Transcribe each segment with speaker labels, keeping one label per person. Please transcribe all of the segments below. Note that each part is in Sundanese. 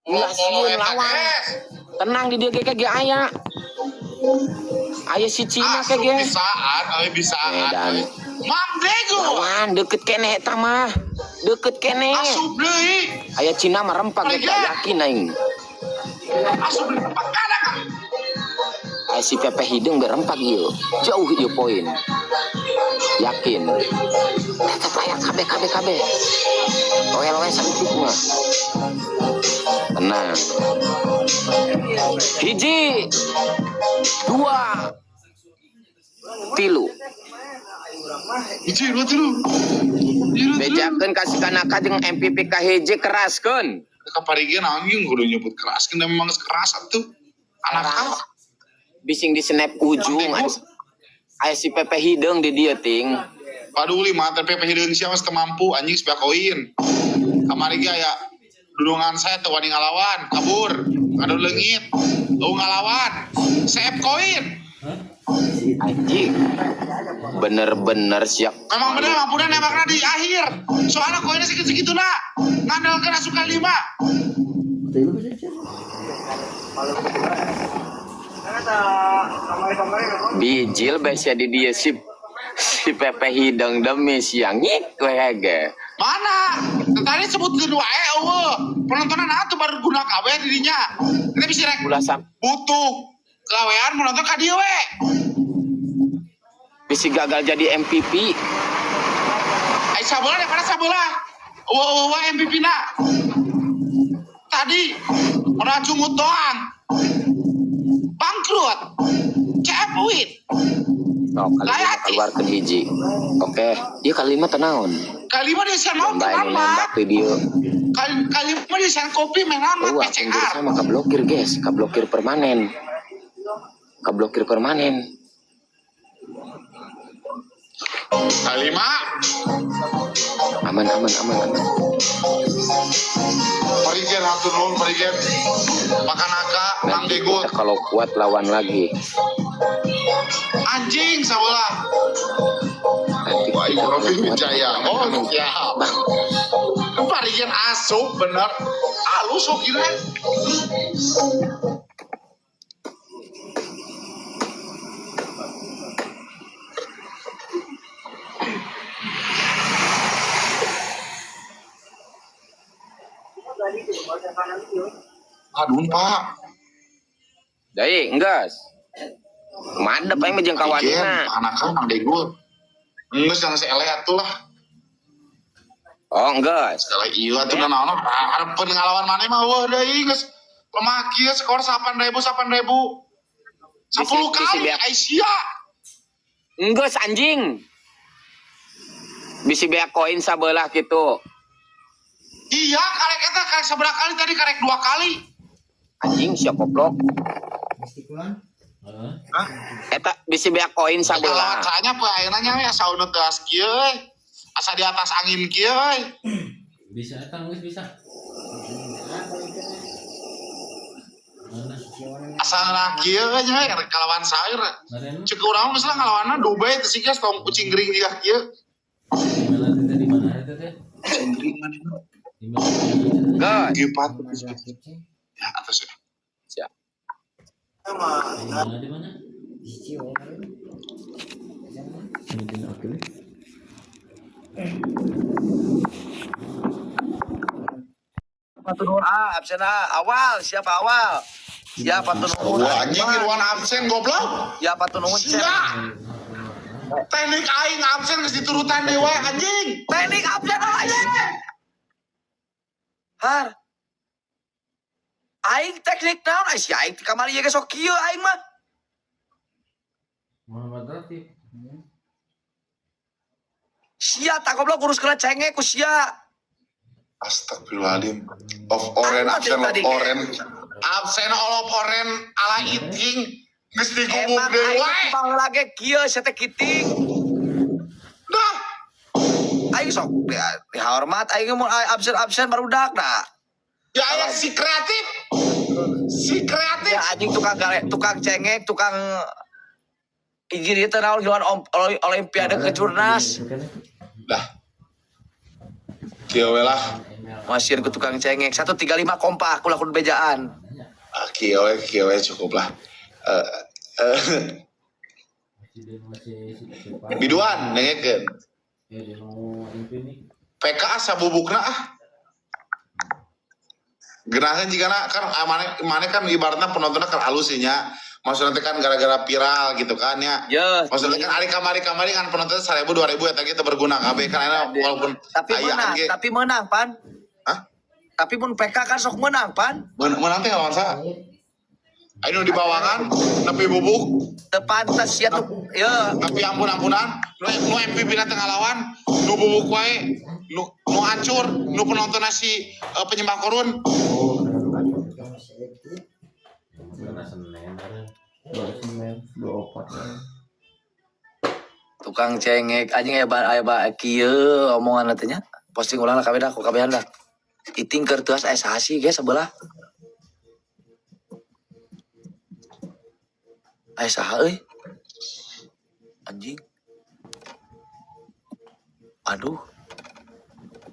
Speaker 1: Ulah sieun lawan. Tenang di dieu ge ge aya. Aya si Cina ke ge.
Speaker 2: Bisaan, euy bisaan.
Speaker 1: Edan.
Speaker 2: Mang Dego.
Speaker 1: Lawan deket keneh eta mah. Deket keneh.
Speaker 2: Asup deui.
Speaker 1: Aya Cina mah rempak ge yakin aing.
Speaker 2: Asup deui pakana ka.
Speaker 1: Aya si Pepe Hideung berempak ieu. Jauh ieu poin. Yakin. Tetep aya kabeh kabeh kabeh. Oel-oel saeutik mah. Tenang. 1, 2, 3.
Speaker 2: 1, 2, 3.
Speaker 1: Bejakeun ka si Kanaka jeung MVP kahiji keraskeun.
Speaker 2: Kaparigi anjing kudu nyebut keras kan memang keras atuh. Anak
Speaker 1: Keras. Bising di snap ujung aya si Pepe Hideung di dieu ting.
Speaker 2: Paduli mah teh Pepe Hideung sia mah teu mampu anjing sebeak koin. Kamari ge aya dudungan saya teu wani ngalawan, kabur. Adu leungit. Eueuh ngalawan. Seep koin.
Speaker 1: Anjing. Bener-bener siap.
Speaker 2: Memang bener mampunya nembaknya di akhir. Soalnya koinnya segitu-segitu lah. Ngandalkeun asup ka 5.
Speaker 1: Bijil bes ya di dia si Pepe Hideung demi siang ngik we ge.
Speaker 2: Mana? Tadi sebutkeun wae eueuh. Penontonan atuh baru guna kabeh di dinya. Kita bisa rek
Speaker 1: Ulah sam
Speaker 2: butuh gawean menonton ka dieu we.
Speaker 1: Bisi gagal jadi MVP.
Speaker 2: Ai sabelah daripada sabelah. Eueuh eueuh MVP na. Tadi modal cungut doang. Bangkrut. CF win.
Speaker 1: Sok kali lima keluarkeun hiji. Oke, ieu kali lima teh naon?
Speaker 2: Kali lima dia sian mau
Speaker 1: Lomba
Speaker 2: teu
Speaker 1: nu nembak
Speaker 2: amat.
Speaker 1: video.
Speaker 2: Kali lima dia sian kopi main amat
Speaker 1: Eueuh, akun
Speaker 2: PCR.
Speaker 1: sama kablokir guys, kablokir permanen. Kablokir permanen.
Speaker 2: Kali lima.
Speaker 1: Aman aman aman aman.
Speaker 2: Parigen hatur nuhun parigen. Makan aka Mang
Speaker 1: Nanti
Speaker 2: Degut.
Speaker 1: kita kalau kuat lawan lagi.
Speaker 2: Anjing sabelah.
Speaker 1: Nanti
Speaker 2: Wah,
Speaker 1: kita
Speaker 2: Ibu
Speaker 1: kalau
Speaker 2: Rofi
Speaker 1: kuat
Speaker 2: Wijaya.
Speaker 1: lawan.
Speaker 2: Oh,
Speaker 1: Aman.
Speaker 2: siap.
Speaker 1: Bang,
Speaker 2: Parigen asup bener. Halus sok kira. Aduh, Pak.
Speaker 1: Deui, enggeus. Madep aing mah jeung
Speaker 2: Parigen,
Speaker 1: kawanina.
Speaker 2: anakan Mang Degut. Enggeus jangan seeleh atuh lah.
Speaker 1: Oh, enggeus.
Speaker 2: Segala iya atuh naon harepeun ngalawan maneh mah eueuh deui geus lemah kieu skor 8.000 8.000. 10
Speaker 1: Bisi
Speaker 2: kali
Speaker 1: beak.
Speaker 2: Aisyah.
Speaker 1: Enggeus anjing. Bisi beak koin sabelah gitu.
Speaker 2: Iya, karek eta karek seberapa kali tadi karek 2 kali.
Speaker 1: Anjing sia goblok.
Speaker 2: Hah?
Speaker 1: Eta bisi beak koin
Speaker 2: Kalau
Speaker 1: sabelah.
Speaker 2: caranya apa ayeuna nya we asa unut geus kieu we. Asa di atas angin kieu we.
Speaker 3: Bisa eta geus bisa. Mana?
Speaker 2: Asa ngeunah kieu we nya we kalawan saeur.
Speaker 3: Maren
Speaker 2: Cek urang mah misalnya ngalawanna Dubai teh sih geus tong kucing gering jiga kieu.
Speaker 3: di mana teh di mana eta teh?
Speaker 2: Kucing gering mana?
Speaker 3: Di mana?
Speaker 1: Geus.
Speaker 2: G4. Ya atas ya.
Speaker 1: Siap.
Speaker 3: Di mana di mana?
Speaker 4: Hatur nuhun ah, absen ah. Awal, siapa awal? Siapa tuh nuhun?
Speaker 2: Wah, anjing Irwan absen goblok.
Speaker 4: Siapa tuh nuhun? Cek.
Speaker 2: Sia. Teknik aing absen geus diturutan deui wae anjing.
Speaker 4: Teknik absen ah, anjing. Har. Aing teknik naon? Ai si aing ti kamari ge sok kieu aing mah.
Speaker 3: Muhammad Latif.
Speaker 4: Sia tak goblok urus kena cengek ku sia.
Speaker 2: Astagfirullahaladzim. Of oren
Speaker 4: Apa
Speaker 2: absen
Speaker 4: tadi,
Speaker 2: of oren. Absen all of oren ala eating. Geus digubuk
Speaker 4: Emang
Speaker 2: deui
Speaker 4: aing
Speaker 2: wae.
Speaker 4: baheula ge kieu sia teh kiting.
Speaker 2: Dah.
Speaker 4: Aing sok dihormat aing mun absen-absen barudak da.
Speaker 2: Ya aya si kreatif. Si kreatif.
Speaker 4: Ya anjing tukang gale, tukang cengek, tukang izin ieu teh naon giluan olimpiade ke Jurnas.
Speaker 2: Dah. Kieu we lah.
Speaker 4: Masih ke tukang cengek 135 kompak ulah kudu bejaan.
Speaker 2: Ah, kieu we, kieu we cukup lah. Eh, eh, biduan dengekeun. PK sabubukna ah. Gerahan jigana kan ah, mane mane kan ibaratnya penontonnya kan halus sih nya. Maksudnya teh kan gara-gara viral gitu kan ya.
Speaker 4: Ya.
Speaker 2: Maksudnya kan ari kamari-kamari kan penontonnya 1000 2000 eta ge teu berguna kabeh kan enak walaupun
Speaker 4: Tapi
Speaker 2: aya
Speaker 4: menang,
Speaker 2: ge.
Speaker 4: tapi menang pan.
Speaker 2: Hah?
Speaker 4: Tapi mun PK kan sok menang pan.
Speaker 2: Menang teh ngelawan saha? Ayo nu di bawangan nepi bubuk.
Speaker 4: Teu pantes ya tuh. Ya.
Speaker 2: Tapi ampun-ampunan, nu nu MVP na teu ngalawan, nu bubuk wae, nu nu hancur, nu penonton si penyembah korun.
Speaker 4: Tukang cengek anjing aya ba aya ba kieu omongan teh nya. Posting ulang lah kabeh dah, ku kabehan dah. Iting keur teuas aya saha sih ge sebelah. Aya saha euy? Anjing. Aduh.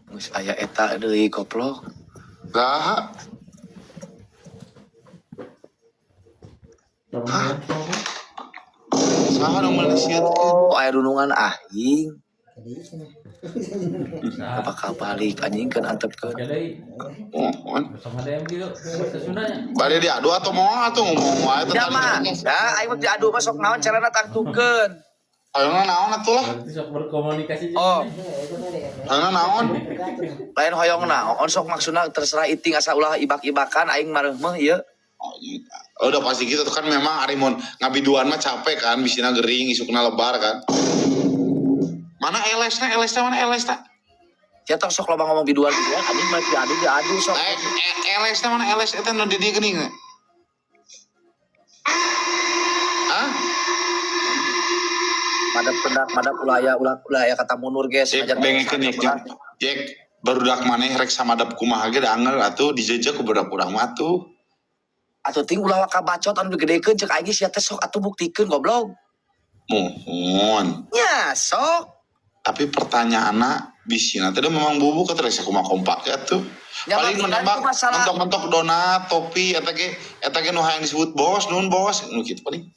Speaker 4: Geus aya eta deui koplok.
Speaker 2: Lah, saha nu meuli sieun?
Speaker 4: Oh, aya dunungan aing. Apakah balik anjing kan antepkeun.
Speaker 2: Oh, bade diadu atau moal atuh ngomong wae
Speaker 4: Ya mah, ya aing mah diadu mah sok naon carana tangtukeun.
Speaker 2: Ayeuna naon atuh lah.
Speaker 3: Berarti sok berkomunikasi.
Speaker 4: Oh,
Speaker 2: Ayeuna naon?
Speaker 4: Lain hoyong naon sok maksudna terserah iting asa ulah ibak-ibakan aing mareuh mah ieu.
Speaker 2: Oh, iya. Oh, udah pasti gitu tuh kan memang ari mun ngabiduan mah capek kan, bisina gering, isukna lebar kan. Mana LS-na, LS-na mana LS-na?
Speaker 4: Ya tong sok loba ngomong biduan-biduan anjing mah diadu diadu sok.
Speaker 2: Eh, LS-na mana LS eta nu di dieu geuning? Hah?
Speaker 4: Madep pendak madep ulah aya ulah ulah aya kata mundur ge
Speaker 2: Jack,
Speaker 4: senajan
Speaker 2: dengekeun Jack, Jack. Jack, barudak maneh rek samadap kumaha ge da angel atuh dijejek ku budak urang mah atuh.
Speaker 4: Atuh ting ulah waka bacot anu digedekeun cek aing ge sia teh sok atuh buktikeun goblok.
Speaker 2: Muhun.
Speaker 4: Nya sok.
Speaker 2: Tapi pertanyaanna bisina teh memang bubuk atau rek kumaha kompak ya tuh.
Speaker 4: Ya,
Speaker 2: Paling
Speaker 4: tapi kan
Speaker 2: menembak
Speaker 4: itu masalah-
Speaker 2: mentok-mentok donat, topi eta ge nu hayang disebut bos, nuhun bos, nu kitu paling.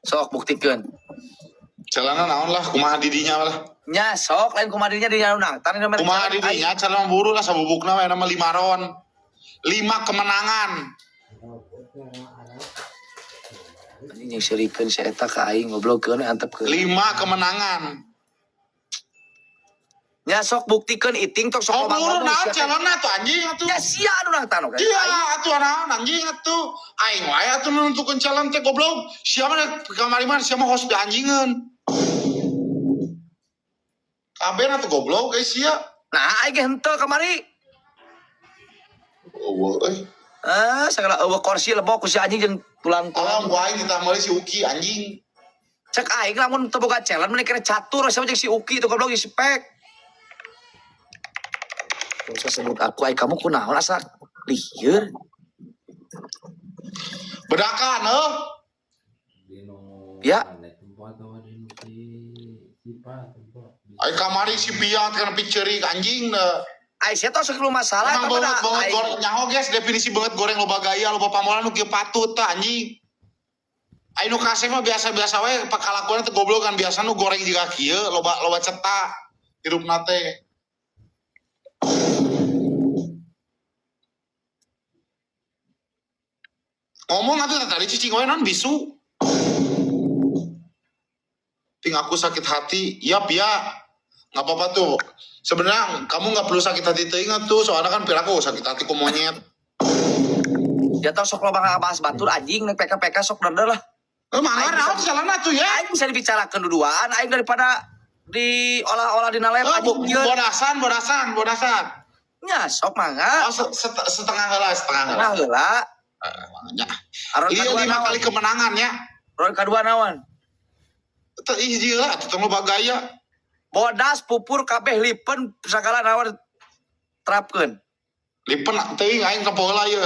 Speaker 4: Sok buktikeun.
Speaker 2: Celana naon lah, kumaha didinya lah.
Speaker 4: Nya sok lain kumaha dirinya dinya nang. Tani nomor
Speaker 2: Kumaha didinya celana buru lah sabubukna we nama 5 ron. 5 kemenangan.
Speaker 4: Anjing jeung seurikeun si eta ka aing goblok keun antepkeun.
Speaker 2: 5 kemenangan.
Speaker 4: Nya sok buktikeun iting tok sok
Speaker 2: Oh,
Speaker 4: loba
Speaker 2: buru
Speaker 4: ngomong
Speaker 2: naon
Speaker 4: sia teh.
Speaker 2: celana tuh anjing atuh.
Speaker 4: Nya sia anu nang tano kan.
Speaker 2: Iya, atuh naon anjing atuh. Aing wae atuh nentukeun calon teh goblok. Sia mah kamari mah sia mah host di anjingeun. Kabeh atuh goblok guys sia.
Speaker 4: Nah, aing ge henteu kamari.
Speaker 2: Eueuh euy.
Speaker 4: Ah, sagala eueuh kursi lebok ku si anjing jeung tulang-tulang.
Speaker 2: Alam gua aing ditambah si Uki anjing.
Speaker 4: Cek aing lamun teu boga challenge mending kena catur sama jeung si Uki itu goblok jeung si Pek. Usah sebut aku aing kamu kunaon asa lieur.
Speaker 2: Bedakan heuh.
Speaker 4: Ya.
Speaker 2: Aing kamari si Piat kana picerik anjing da.
Speaker 4: Aing sia tos lu masalah
Speaker 2: Emang
Speaker 4: eta mah
Speaker 2: banget
Speaker 4: da
Speaker 2: banget
Speaker 4: aing.
Speaker 2: goreng nyaho guys definisi banget goreng loba gaya loba pamolan nu kieu patut tah anjing. Aing nu kasih mah biasa-biasa wae pakalakuan teh goblok kan biasa nu goreng juga kieu loba loba cetak hirupna teh. Ngomong atuh tadi cicing wae non bisu. Ting aku sakit hati, iya pia. Nggak apa-apa tuh. Sebenarnya kamu nggak perlu sakit hati teuing tuh, soalnya kan piraku sakit hati ku monyet.
Speaker 4: Ya tos sok loba ngabahas batur anjing nek PK-PK sok deder lah.
Speaker 2: Eh, mana naon salahna tuh ya?
Speaker 4: Aing bisa dibicarakeun duduaan aing daripada diolah-olah dina lab
Speaker 2: Eh,
Speaker 4: anjing ieu.
Speaker 2: bodasan, bodasan, bodasan.
Speaker 4: Nya sok mangga.
Speaker 2: Oh, setengah heula, setengah heula.
Speaker 4: Nah heula.
Speaker 2: Ya.
Speaker 4: Aron
Speaker 2: Ini
Speaker 4: kadua
Speaker 2: 5
Speaker 4: naon?
Speaker 2: kali kemenangan ya.
Speaker 4: Ron kadua naon?
Speaker 2: Teu hiji heula atuh tong loba gaya.
Speaker 4: Bodas pupur kabeh lipen sagala naon terapkeun.
Speaker 2: Lipen teuing aing tempo heula ieu.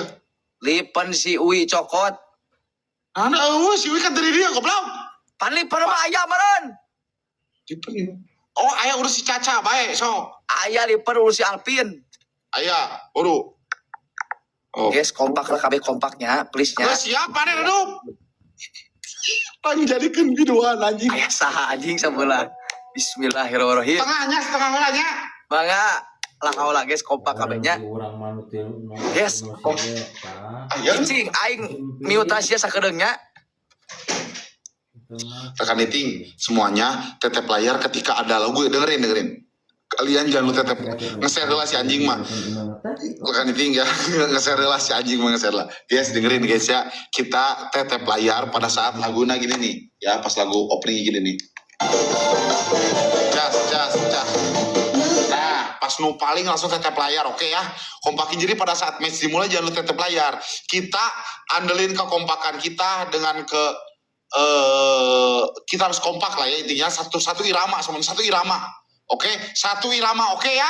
Speaker 4: Lipen si Uwi cokot.
Speaker 2: Ana eueuh si Uwi kan dari dia goblok.
Speaker 4: Pan lipen mah aya meureun.
Speaker 2: Lipen. Oh, aya urus si Caca bae sok.
Speaker 4: Aya liper urus si Alvin.
Speaker 2: Aya, uru. Oh.
Speaker 4: Guys, kompak lah kabeh kompaknya, please nya.
Speaker 2: Geus siap maneh redup. Tang jadikeun biduan anjing.
Speaker 4: Aya saha anjing sabelah. Bismillahirrahmanirrahim.
Speaker 2: Tengahnya setengah heula nya.
Speaker 4: Mangga lah kaula guys kompak kabeh nya.
Speaker 3: Urang mah nu tilu nu
Speaker 4: Yes.
Speaker 3: nu si eta.
Speaker 2: Aya.
Speaker 4: Cing aing miutasi sakedeung nya.
Speaker 3: Itu mah
Speaker 2: Rekan Iting, semuanya tetep layar ketika ada lagu dengerin dengerin. Kalian jangan lu tetep nge-share lah si anjing mah. Rekan Iting ya, nge-share lah si anjing mah nge-share lah. Guys, dengerin guys ya. Kita tetep layar pada saat laguna gini nih. Ya, pas lagu opening gini nih. Cas, cas, cas. Nah, pas nu paling langsung tetep layar, oke ya. Kompakin jadi pada saat match dimulai jangan lu tetep layar. Kita andelin kekompakan kita dengan ke kita harus kompak lah ya intinya satu satu irama sama satu irama. Oke, satu irama oke ya.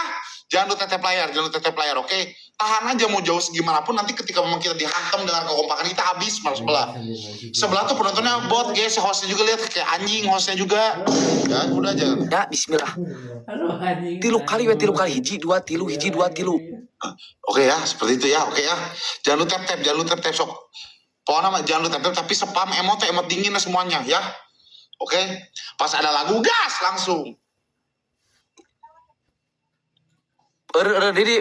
Speaker 2: Jangan lu tetep layar, jangan lu tetep layar, oke. Tahan aja mau jauh segimanapun nanti ketika memang kita dihantam dengan kekompakan kita habis malah sebelah. Sebelah tuh penontonnya bot guys, hostnya juga lihat kayak anjing hostnya juga. Ya udah jangan.
Speaker 4: Ya bismillah.
Speaker 3: Aduh anjing.
Speaker 4: Tilu kali we tilu kali hiji dua tilu hiji dua tilu.
Speaker 2: Oke ya, seperti itu ya, oke ya. Jangan lu tap tap, jangan lu tap tap sok. Pokoknya mah jangan lu tap tap tapi spam emot emot dingin lah semuanya ya. Oke, pas ada lagu gas langsung.
Speaker 4: Eureun eureun di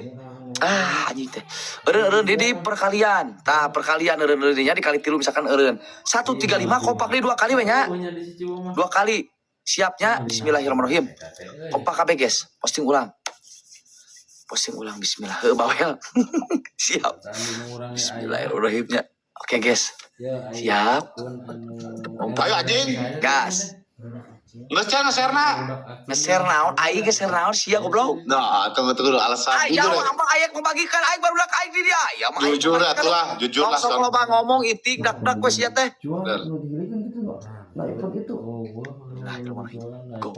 Speaker 4: ah anjing teh. Eureun eureun di perkalian. Tah perkalian eureun eureun nya dikali tilu misalkan eureun. 135 kompak deui dua kali we nya.
Speaker 3: Punya di situ mah.
Speaker 4: Dua kali. Siapnya bismillahirrahmanirrahim. Kompak kabeh guys. Posting ulang. Posting ulang bismillah. Heuh bawel. Siap. Bismillahirrahmanirrahim nya. Oke guys. Siap.
Speaker 2: Ayo, anjing.
Speaker 4: Gas.
Speaker 2: Nggak share nge-share na.
Speaker 4: Nge-share naon? Aing nge-share naon sia goblok.
Speaker 2: Nah, tunggu tunggu dulu alasan.
Speaker 4: Aing
Speaker 2: Jujur ya.
Speaker 4: apa aing membagikan aing barudak aing di dia. Ya mah aing
Speaker 2: Jujur
Speaker 4: membagikan.
Speaker 2: atuh lah, jujur lah.
Speaker 4: Sok loba ngomong itik dak-dak we sia teh.
Speaker 2: Bener.
Speaker 3: Oh, gua
Speaker 4: Bismillahirrahmanirrahim.
Speaker 3: Go.